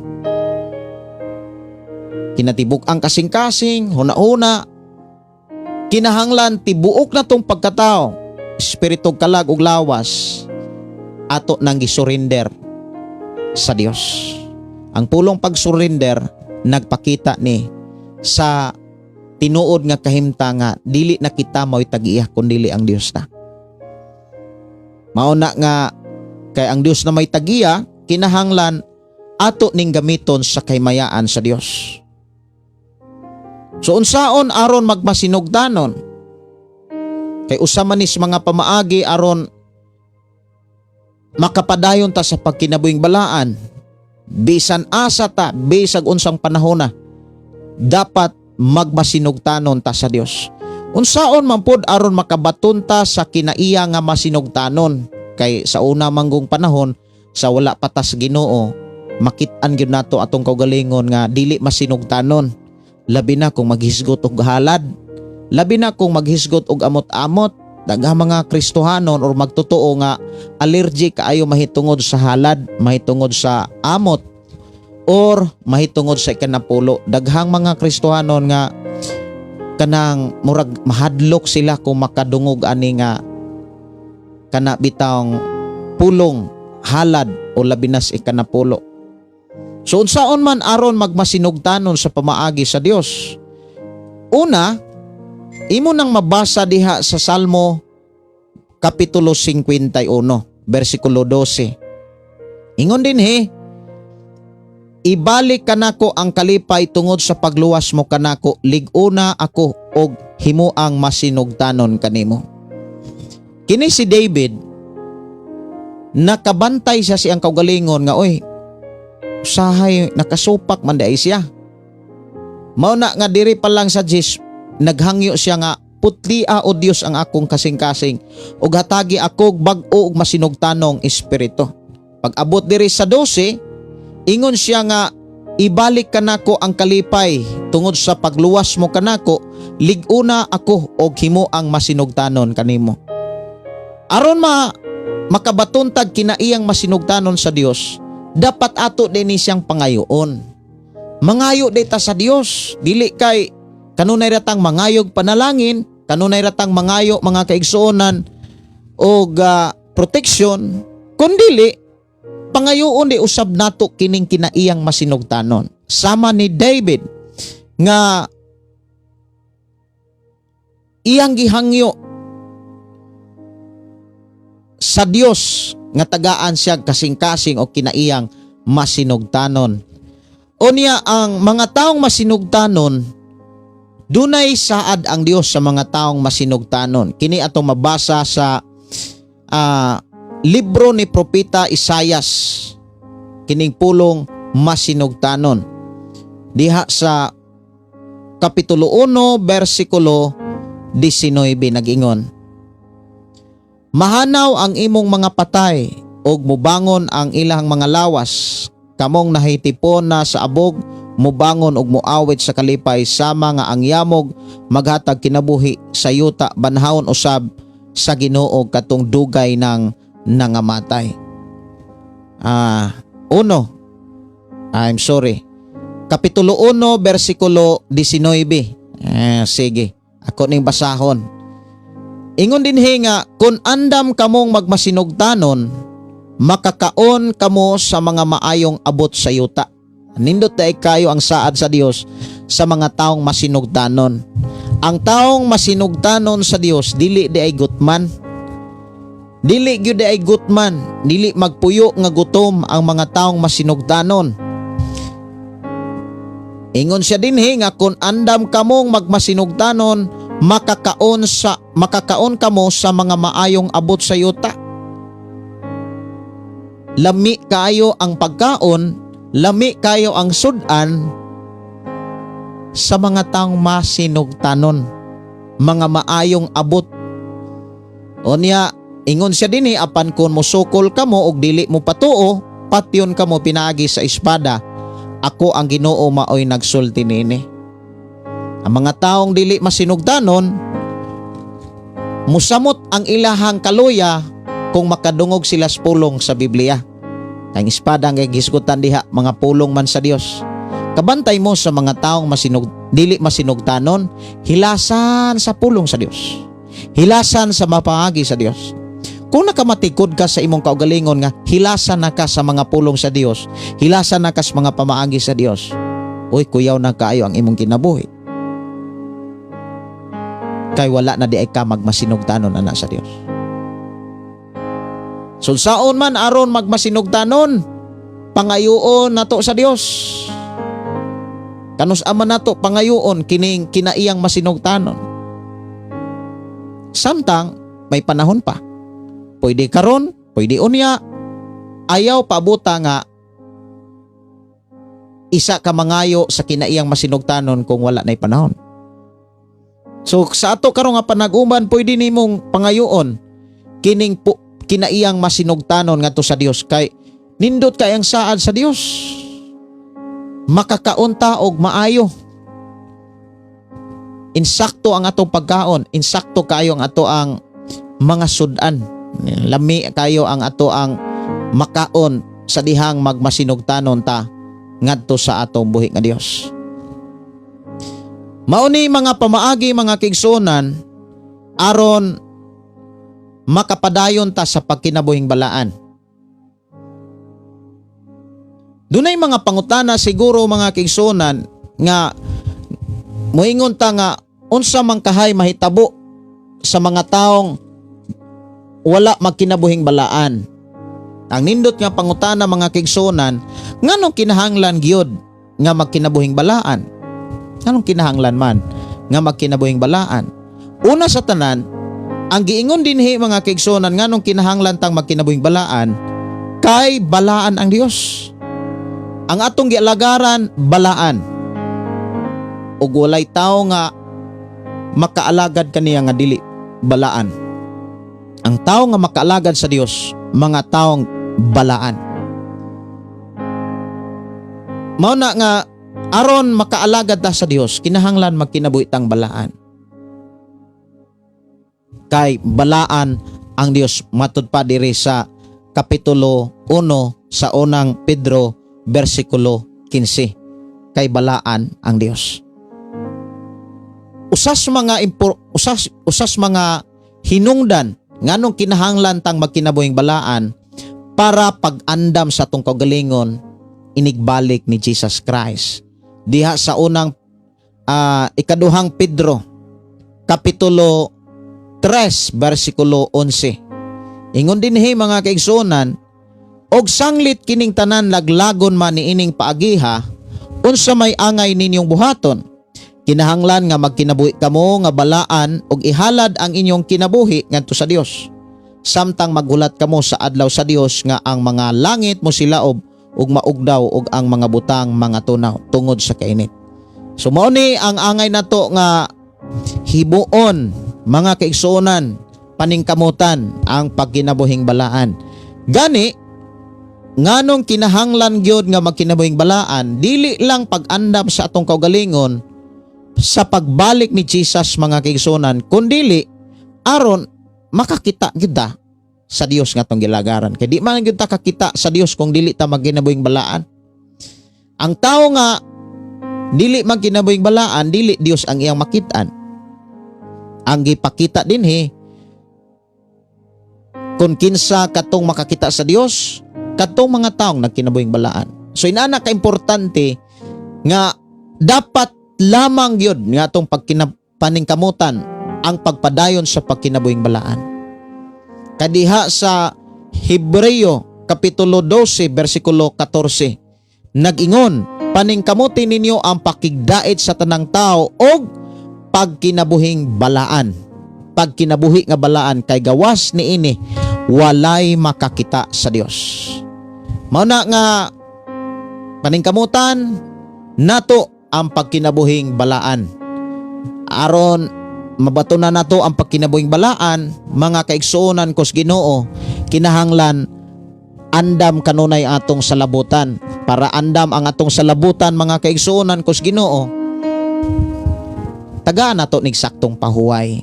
Kinatibuk-ang kasing-kasing, huna-huna, kinahanglan tibuok na tong pagkatao, espiritu, kalag ug lawas, ato nang gisurrender sa Dios. Ang pulong pagsurrender nagpakita ni sa tinuod nga kahimtang nga dili na kita mao'y tag-iya kun dili ang Dios na. Mao na nga kay ang Dios na may tagiya, kinahanglan ato ning gamiton sa kahimayaan sa Dios. So unsaon aron magmasinugdanon? Kay usa man is mga pamaagi aron makapadayon ta sa pagkinabuhing balaan, bisan asa ta, bisag unsang panahon na, dapat magmasinugtanon ta sa Dios. Unsaon man pod aron makabaton ta sa kinaiya nga masinugtanon? Kay sa una manggong panahon, sa wala pa ta sa Ginoo, makit-an gyud nato atong kaugalingon nga dili masinugtanon, labi na kung maghisgot og halad, labi na kung maghisgot og amot-amot. Daghang mga Kristohanon or magtotoo nga allergic kaayo mahitungod sa halad, mahitungod sa amot or mahitungod sa ikanapulo. Daghang mga Kristohanon nga kanang murag mahadlok sila kung makadungog ani nga kana bitawng pulong halad o labi na sa ikanapulo. So unsaon man aron magmasinugtanon sa pamaagi sa Dios? Una, imo nang mabasa diha sa Salmo kapitulo 51 bersikulo 12. Ingon dinhi, "Ibalik kanako ang kalipay tungod sa pagluwas mo kanako, lig-una ako og Himuang masinugtanon kanimo. Kini si David, nakabantay siya siyang kaugalingon nga, oy, usahay nakasupak man diay siya. Mao na nga diri pa lang sa 10, naghangyo siya nga, "Putlia, o Dios, ang akong kasing-kasing ug hatagi ako bag-o ug masinugtanong espiritu." Pag abot diri sa 12, ingon siya nga, "Ibalik kanako ang kalipay tungod sa pagluwas mo kanako, lig-una ako og himuang masinugtanon kanimo." Aron ma makabaton tag kinaiyang masinugtanon sa Dios, dapat ato din siyang pangayoon. Mangayo day ta sa Dios, dili kay kanunay ratang mangayog panalangin, kanunay ratang mangayo, mga kaigsuonan, og protection, kundili pangayoon di usab nato kining kinaiyang masinugtanon. Sama ni David nga iyang gihangyo sa Dios nga tagaan siya kasing-kasing o kinaiyang masinugtanon. Unya, ang mga taong masinugtanon, dunay saad ang Dios sa mga taong masinugtanon. Kini atong mabasa sa libro ni Propeta Isayas. Kining pulong masinugtanon. Diha sa Kapitulo 1 bersikulo 19, nagingon, "Mahanaw ang imong mga patay ug mubangon ang ilang mga lawas. Kamong nahitipon na sa abog, mubangon ug muawit sa kalipay sama nga ang yamog maghatag kinabuhi sa yuta, banhawon usab sa Ginoo katong dugay nang nangamatay." Uno. I'm sorry. Kapitulo 1 bersikulo 19. Eh, sige. Ako ning basahon. Ingon dinhi nga, "Kung andam kamong magmasinugtanon, makakaon kamo sa mga maayong abot sa yuta." Nindot dai kayo ang saad sa Dios sa mga taong masinugtanon. Ang taong masinugtanon sa Dios, dili di ay gutman. Dili gyud di ay gutman, dili magpuyo nga gutom ang mga taong masinugtanon. Ingon siya dinhi nga, "Kung andam kamong magmasinugtanon, makakaon kamo sa mga maayong abot sa yuta." Lami kayo ang pagkaon, lami kayo ang sudan sa mga taong masinugtanon, mga maayong abot. Unya, ingon siya dinhi, "Apan kung musukol kamo og dili mo patuo, patyon kamo pinaagi sa espada. Ako ang Ginoo maoy nagsulti nini." Ang mga taong dili masinugtanon, musamot ang ilahang kaluya kung makadungog sila sa pulong sa Biblia. Ang espada nga gisgutan diha, mga pulong man sa Dios. Kabantay mo sa mga taong dili masinugtanon, hilasan sa pulong sa Dios. Hilasan sa mapangagi sa Dios. Kung nakamatikod ka sa imong kaugalingon nga hilasan na ka sa mga pulong sa Dios, hilasan na ka sa mga pamaagi sa Dios, uy, kuyaw na kaayo ang imong kinabuhi. Kay wala na di ay ka magmasinugtanon ana sa Dios. So unsaon man aron magmasinugtanon, pangayoon nato sa Dios. Kanus ama nato pangayoon kining kinaiyang masinugtanon. Samtang may panahon pa. Pwede karon, pwede unya. Ayaw pabuta nga isa ka mangayo sa kinaiyang masinugtanon kung wala na'y panahon. So sa ato karon nga panag-uban, pwede nimong pangayoon kining kinaiyang masinugtanon ngadto sa Dios kay nindot kay ang saad sa Dios. Makakaon ta og maayo. Insakto ang atong pagkaon, insakto kayo ang ato ang mga sudan. Lami kayo ang ato ang makaon sa dihang magmasinugtanon ta ngadto sa atong buhi nga Dios. Mao ni mga pamaagi, mga kaigsuonan, aron makapadayon ta sa pagkinabuhing balaan. Dunay mga pangutana siguro, mga kaigsuonan, nga moingon ta nga unsa man kahay mahitabo sa mga taong wala magkinabuhing balaan. Ang nindot nga pangutana, mga kaigsuonan, nganong kinahanglan gyud nga magkinabuhing balaan? Nganong kinahanglan man Nga magkinabuhing balaan? Una sa tanan, ang giingon dinhi, mga kaigsuonan, nganong kinahanglan tang magkinabuhing balaan, kay balaan ang Dios. Ang atong gialagaran, balaan. Ug walay tawo nga makaalagad kaniya nga dili balaan. Ang tao nga makaalagad sa Dios, mga taong balaan. Mao na nga aron makaalagad ta sa Dios, kinahanglan magkinabuhi tang balaan. Kay balaan ang Dios, matud pa diri sa kapitulo 1 sa Unang Pedro, bersikulo 15. Kay balaan ang Dios. Usas mga hinungdan nganong kinahanglan tang magkinabuhing balaan, para pag-andam sa atong kaugalingon inigbalik ni Jesus Christ. Diha sa unang Ikaduhang Pedro, kapitulo 3, bersikulo 11. Ingon dinhi, mga kaigsuonan, "Og sanglit kining tanan laglagon man niining paagiha, unsa may angay ninyong buhaton? Kinahanglan nga magkinabuhi kamo nga balaan ug ihalad ang inyong kinabuhi ngadto sa Dios. Samtang maghulat kamo sa adlaw sa Dios nga ang mga langit mo silaob ug maugdaw ug ang mga butang mga tunaw tungod sa kainit." So mao ni ang angay nato nga himuon, mga kaigsuonan, paningkamutan ang pagkinabuhing balaan. Gani nganong kinahanglan gyud nga magkinabuhing balaan, dili lang pag-andam sa atong kaugalingon sa pagbalik ni Jesus, mga kaigsuonan, kundili aron makakita gyud ta sa Dios nga atong gilagaran. Kay di man gyud ta kakita sa Dios kung dili ta magkinabuhing balaan. Ang tao nga dili magkinabuhing balaan, dili Dios ang iyang makitaan. Ang gipakita dinhi kung kinsa katong makakita sa Dios, katong mga taong nagkinabuhing balaan. So inana ka importante nga dapat lamang gyud nga atong paningkamutan ang pagpadayon sa pagkinabuhing balaan. Kadiha sa Hebreo kapitulo 12 bersikulo 14, nag-ingon, "Paningkamuti ninyo ang pakigdait sa tanang tao og pagkinabuhing balaan." Pagkinabuhi nga balaan, kay gawas niini walay makakita sa Dios. Mao na nga paningkamutan nato ang pagkinabuhing balaan. Aron mabato na nato ang pagkinabuhing balaan, mga kaigsuonan kos Ginoo, kinahanglan andam kanunay atong salabutan. Para andam ang atong salabutan, mga kaigsuonan kos Ginoo, tagaan nato nig saktong pahuway.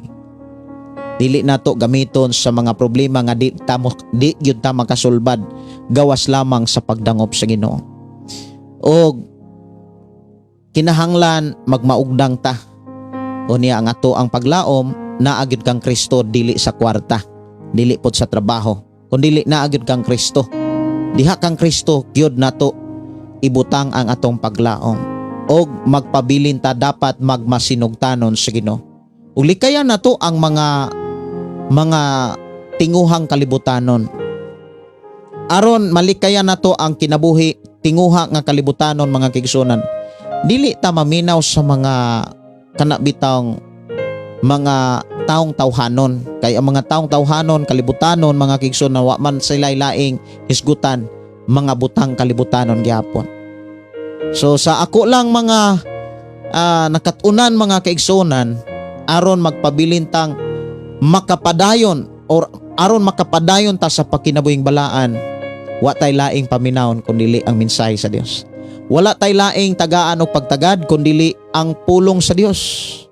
Dili nato gamiton sa mga problema nga di gyud ta makasulbad gawas lamang sa pagdangop sa Ginoo. Og kinahanglan magmaugdang ta. Unya ang ato ang paglaom naa gyud kang Kristo, dili sa kwarta, dili pod sa trabaho, kundili naa gyud kang Kristo. Diha kang Kristo gyud nato ibutang ang atong paglaom. Og magpabilin ta, dapat magmasinugtanon sa Ginoo. Ug likayan nato ang mga tinguhang kalibutanon. Aron malikayan nato ang kinabuhi tinguha nga kalibutanon, mga kaigsuonan, dili ta maminaw sa mga kana bitang mga taong tawhanon, kay ang mga taong tawhanon, kalibutanon, mga kaigsuonan, wa man sila laing hisgutan, mga butang kalibutanon gyapon. So sa ako lang mga nakatunan, mga kaigsuonan, aron magpabilin tang makapadayon or aron makapadayon ta sa pagkinabuhing balaan, wa tay laing paminawon kun dili ang mensahe sa Dios. Wala tay laing tagaan o pagtagad kun dili ang pulong sa Dios.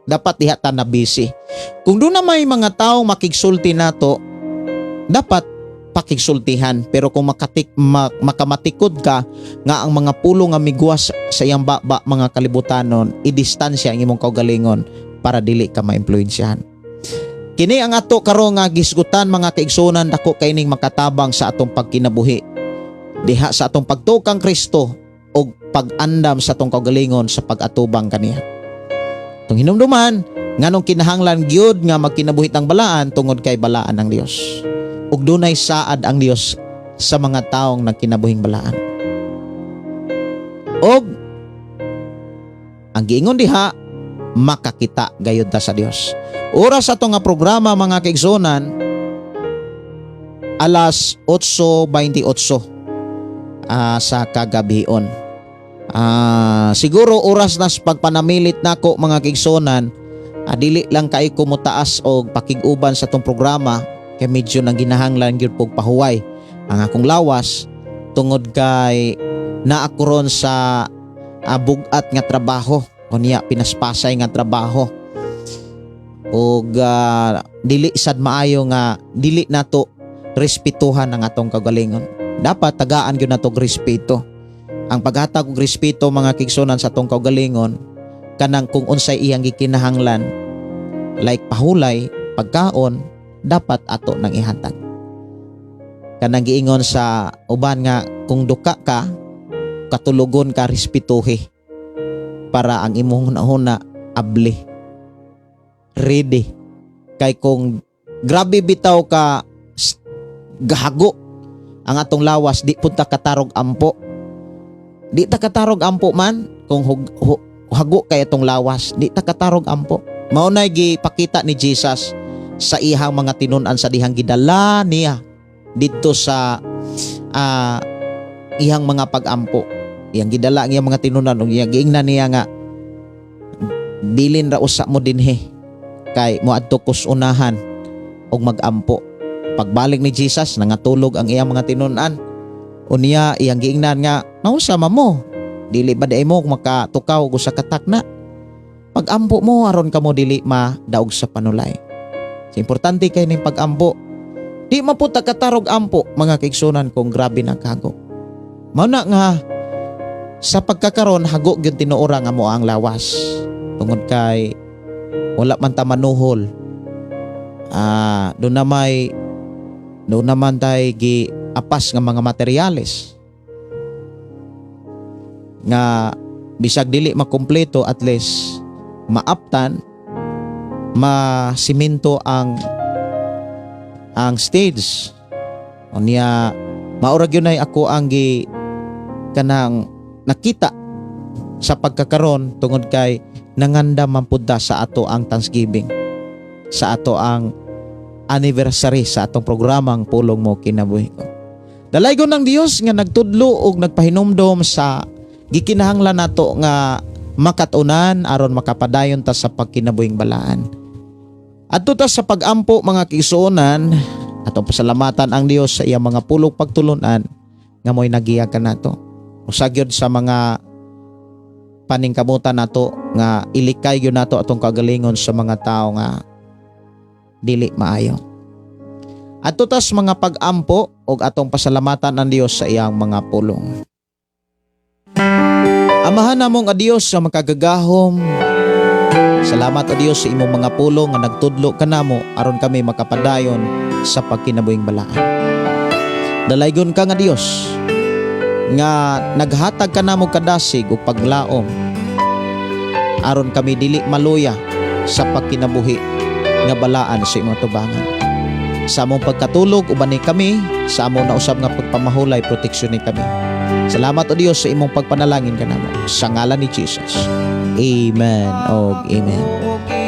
Dapat diha ta na busy. Kung duna may mga taong makigsulti nato, dapat pakigsultihan, pero kung makamatikod ka nga ang mga pulong nga miguwas sa iyang baba mga kalibutanon, idistansya ang imong kaugalingon para dili ka maimpluwensyahan. Kini ang ato karon nga gisgutan, mga kaigsuonan, dako kaining makatabang sa atong pagkinabuhi diha sa atong pagtuo kang Kristo og pag-andam sa atong kaugalingon sa pag-atubang kaniya. Atong hinumduman nganong kinahanglan gyud nga magkinabuhi tang balaan, tungod kay balaan ang Dios. Ug dunay saad ang Dios sa mga taong nagkinabuhing balaan. Og ang giingon diha, Makakita gayud ta sa Dios. Oras ato nga programa, mga kaigsuonan, alas 8:28 sa kagabion. Siguro oras na sa pagpanamilit nako, mga kaigsuonan, dili lang kay ko motaas og pakig-uban sa tong programa kay medyo nang ginahanglan gyud pog pahuway ang akong lawas tungod kay naa ko ron sa bugat nga trabaho, unya pinaspasay nga trabaho, ug dili sad maayo nga dili nato respetuhan ang atong kagalingon. Dapat tagaan gyud nato og respeto. Ang paghatag og respeto, mga kaigsuonan, sa atong kaugalingon, kanang kung unsay iyang gikinahanglan, like pahulay, pagkaon, dapat ato nang ihatag. Kanang giingon sa uban nga kung duka ka, katulogon ka, respetuhi para ang imong hunahuna abli, ready. Kay kung grabe bitaw ka gahago ang atong lawas, di pud ta katarog ampo. Di ta katarog ampo man kung hago kay atong lawas, di ta katarog ampo. Mao nay gipakita ni Jesus sa iyang mga tinun-an sa dihang gidala niya didto sa iyang mga pag-ampo. Iyang gidala ang iyang mga tinun-an ug iyang giingnan niya nga bilin ra usa mo dinhi kay moadto kos unahan og mag-ampo. Pagbalik ni Jesus, nangatulog ang iyang mga tinun-an. Unya iyang giingnan nga, "Nausa man mo? Dili ba diay mo makatukaw og usa ka takna? Pag-ampo mo aron kamo dili madaog sa panulay." So, importante kay ning pag-ampo. Di man pud ta katarog ampo, mga kaigsuonan, kung grabe na kahago. Mao na nga sa pagkakaron hago gyud tinuora nga mo ang lawas tungod kay wala man ta manuhol. Doon naman tay gi apas nga mga materyales nga bisag dili makumpleto, at least maaptan, masiminto ang stage. Unya maura gyud nay ako ang gi kanang nakita sa pagkakaron tungod kay nanganda man pud ta sa ato ang Thanksgiving, sa ato ang anniversary sa atong programang Pulong Mo Kinabuhi Ko. Dalaygon ng Dios nga nagtudlo og nagpahinumdom sa gikinahanglan nato nga makat-unan aron makapadayon ta sa pagkinabuhing balaan. Adto ta sa pag-ampo, mga kaigsuonan, atong pasalamatan ang Dios sa iyang mga pulong pagtulunan nga mo'y nagiya kanato. Usa gyud sa mga paningkamutan nato nga ilikay gyud nato atong kagalingon sa mga tao nga dili maayo. Adto tas mga pag-ampo ug atong pasalamatan ang Dios sa iyang mga pulong. Amahan namong a Dios sa makagagahom, salamat o Dios sa imong mga pulong nga nagtudlo kanamo aron kami makapadayon sa pagkinabuhing balaan. Dalaygon ka nga Dios nga naghatag kanamo kadasig ug paglaom aron kami dili maluya sa pagkinabuhi nga balaan sa imong tubangan. Sa among pagkatulog, ubani kami. Sa among nausab nga pagpamahulay, proteksyon ni kami. Salamat o Dios sa imong pagpanalangin kanamo. Sa ngalan ni Jesus. Amen og amen.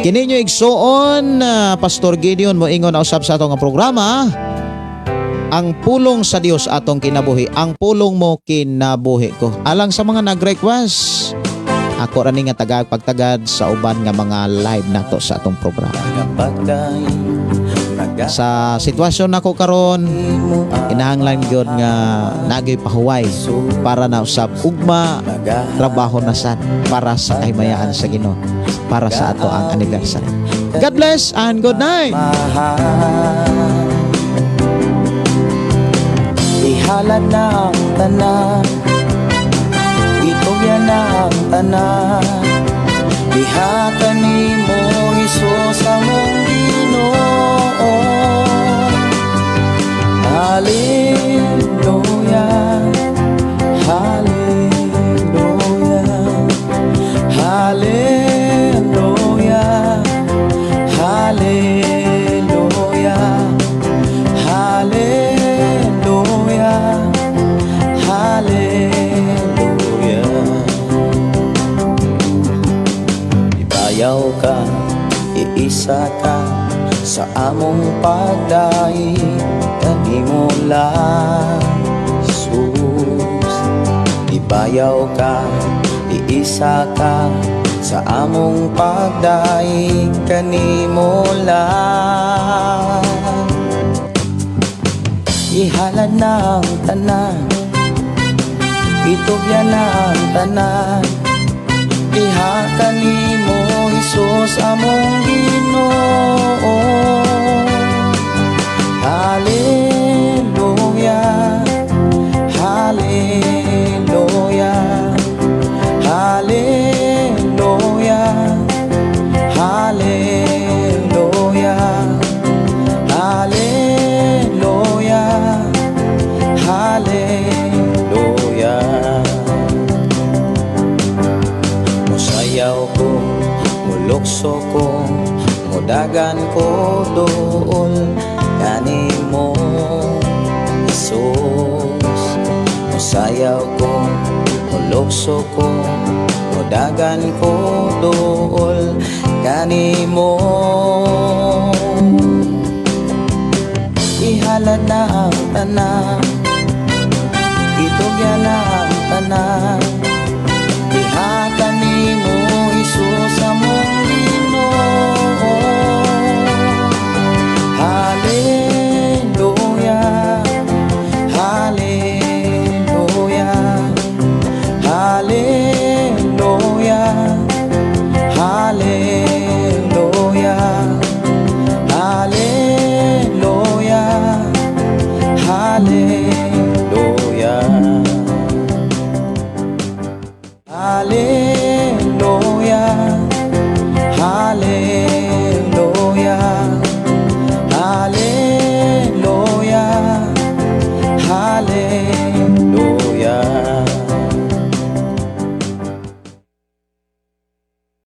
Kini inyo igsuon, Pastor Gideon, moingon na usab sa atong nga programa, ang pulong sa Dios atong kinabuhi, ang pulong mo kinabuhi ko. Alang sa mga nag-request, ako ra ni nga tagag pagtagad sa uban nga mga live nato sa atong programa. Sa sitwasyon nako karon, kinahanglan gyud nga nagay pahuway para na usab ugma trabaho na sad para sa kahimayaan sa Ginoo, para sa ato ang anniversary. God bless and good night. Mahal. Ihalad na ang tanan, Itugyan na ang tanan, Diha kanimo, Hesus, among Ginoo. Hallelujah, Hallelujah, Hallelujah, Hallelujah, Hallelujah, Hallelujah. Iisa ka sa among pagdaig kanimo lang, Jesus. Ibayaw ka, iisa ka sa among pagdaig kanimo lang. Ihalad na ang tanan, itugyan na ang tanan, diha kanimo, Hesus, among Ginoo. Hallelujah, Hallelujah, Hallelujah, Hallelujah, Hallelujah, Hallelujah. Musayaw ko, mulukso ko, mudagan ko duol kanimo, Jesus. Musayaw ko, mulukso ko, mudagan ko duol kanimo. Ihalad na ang tanan, itugyan na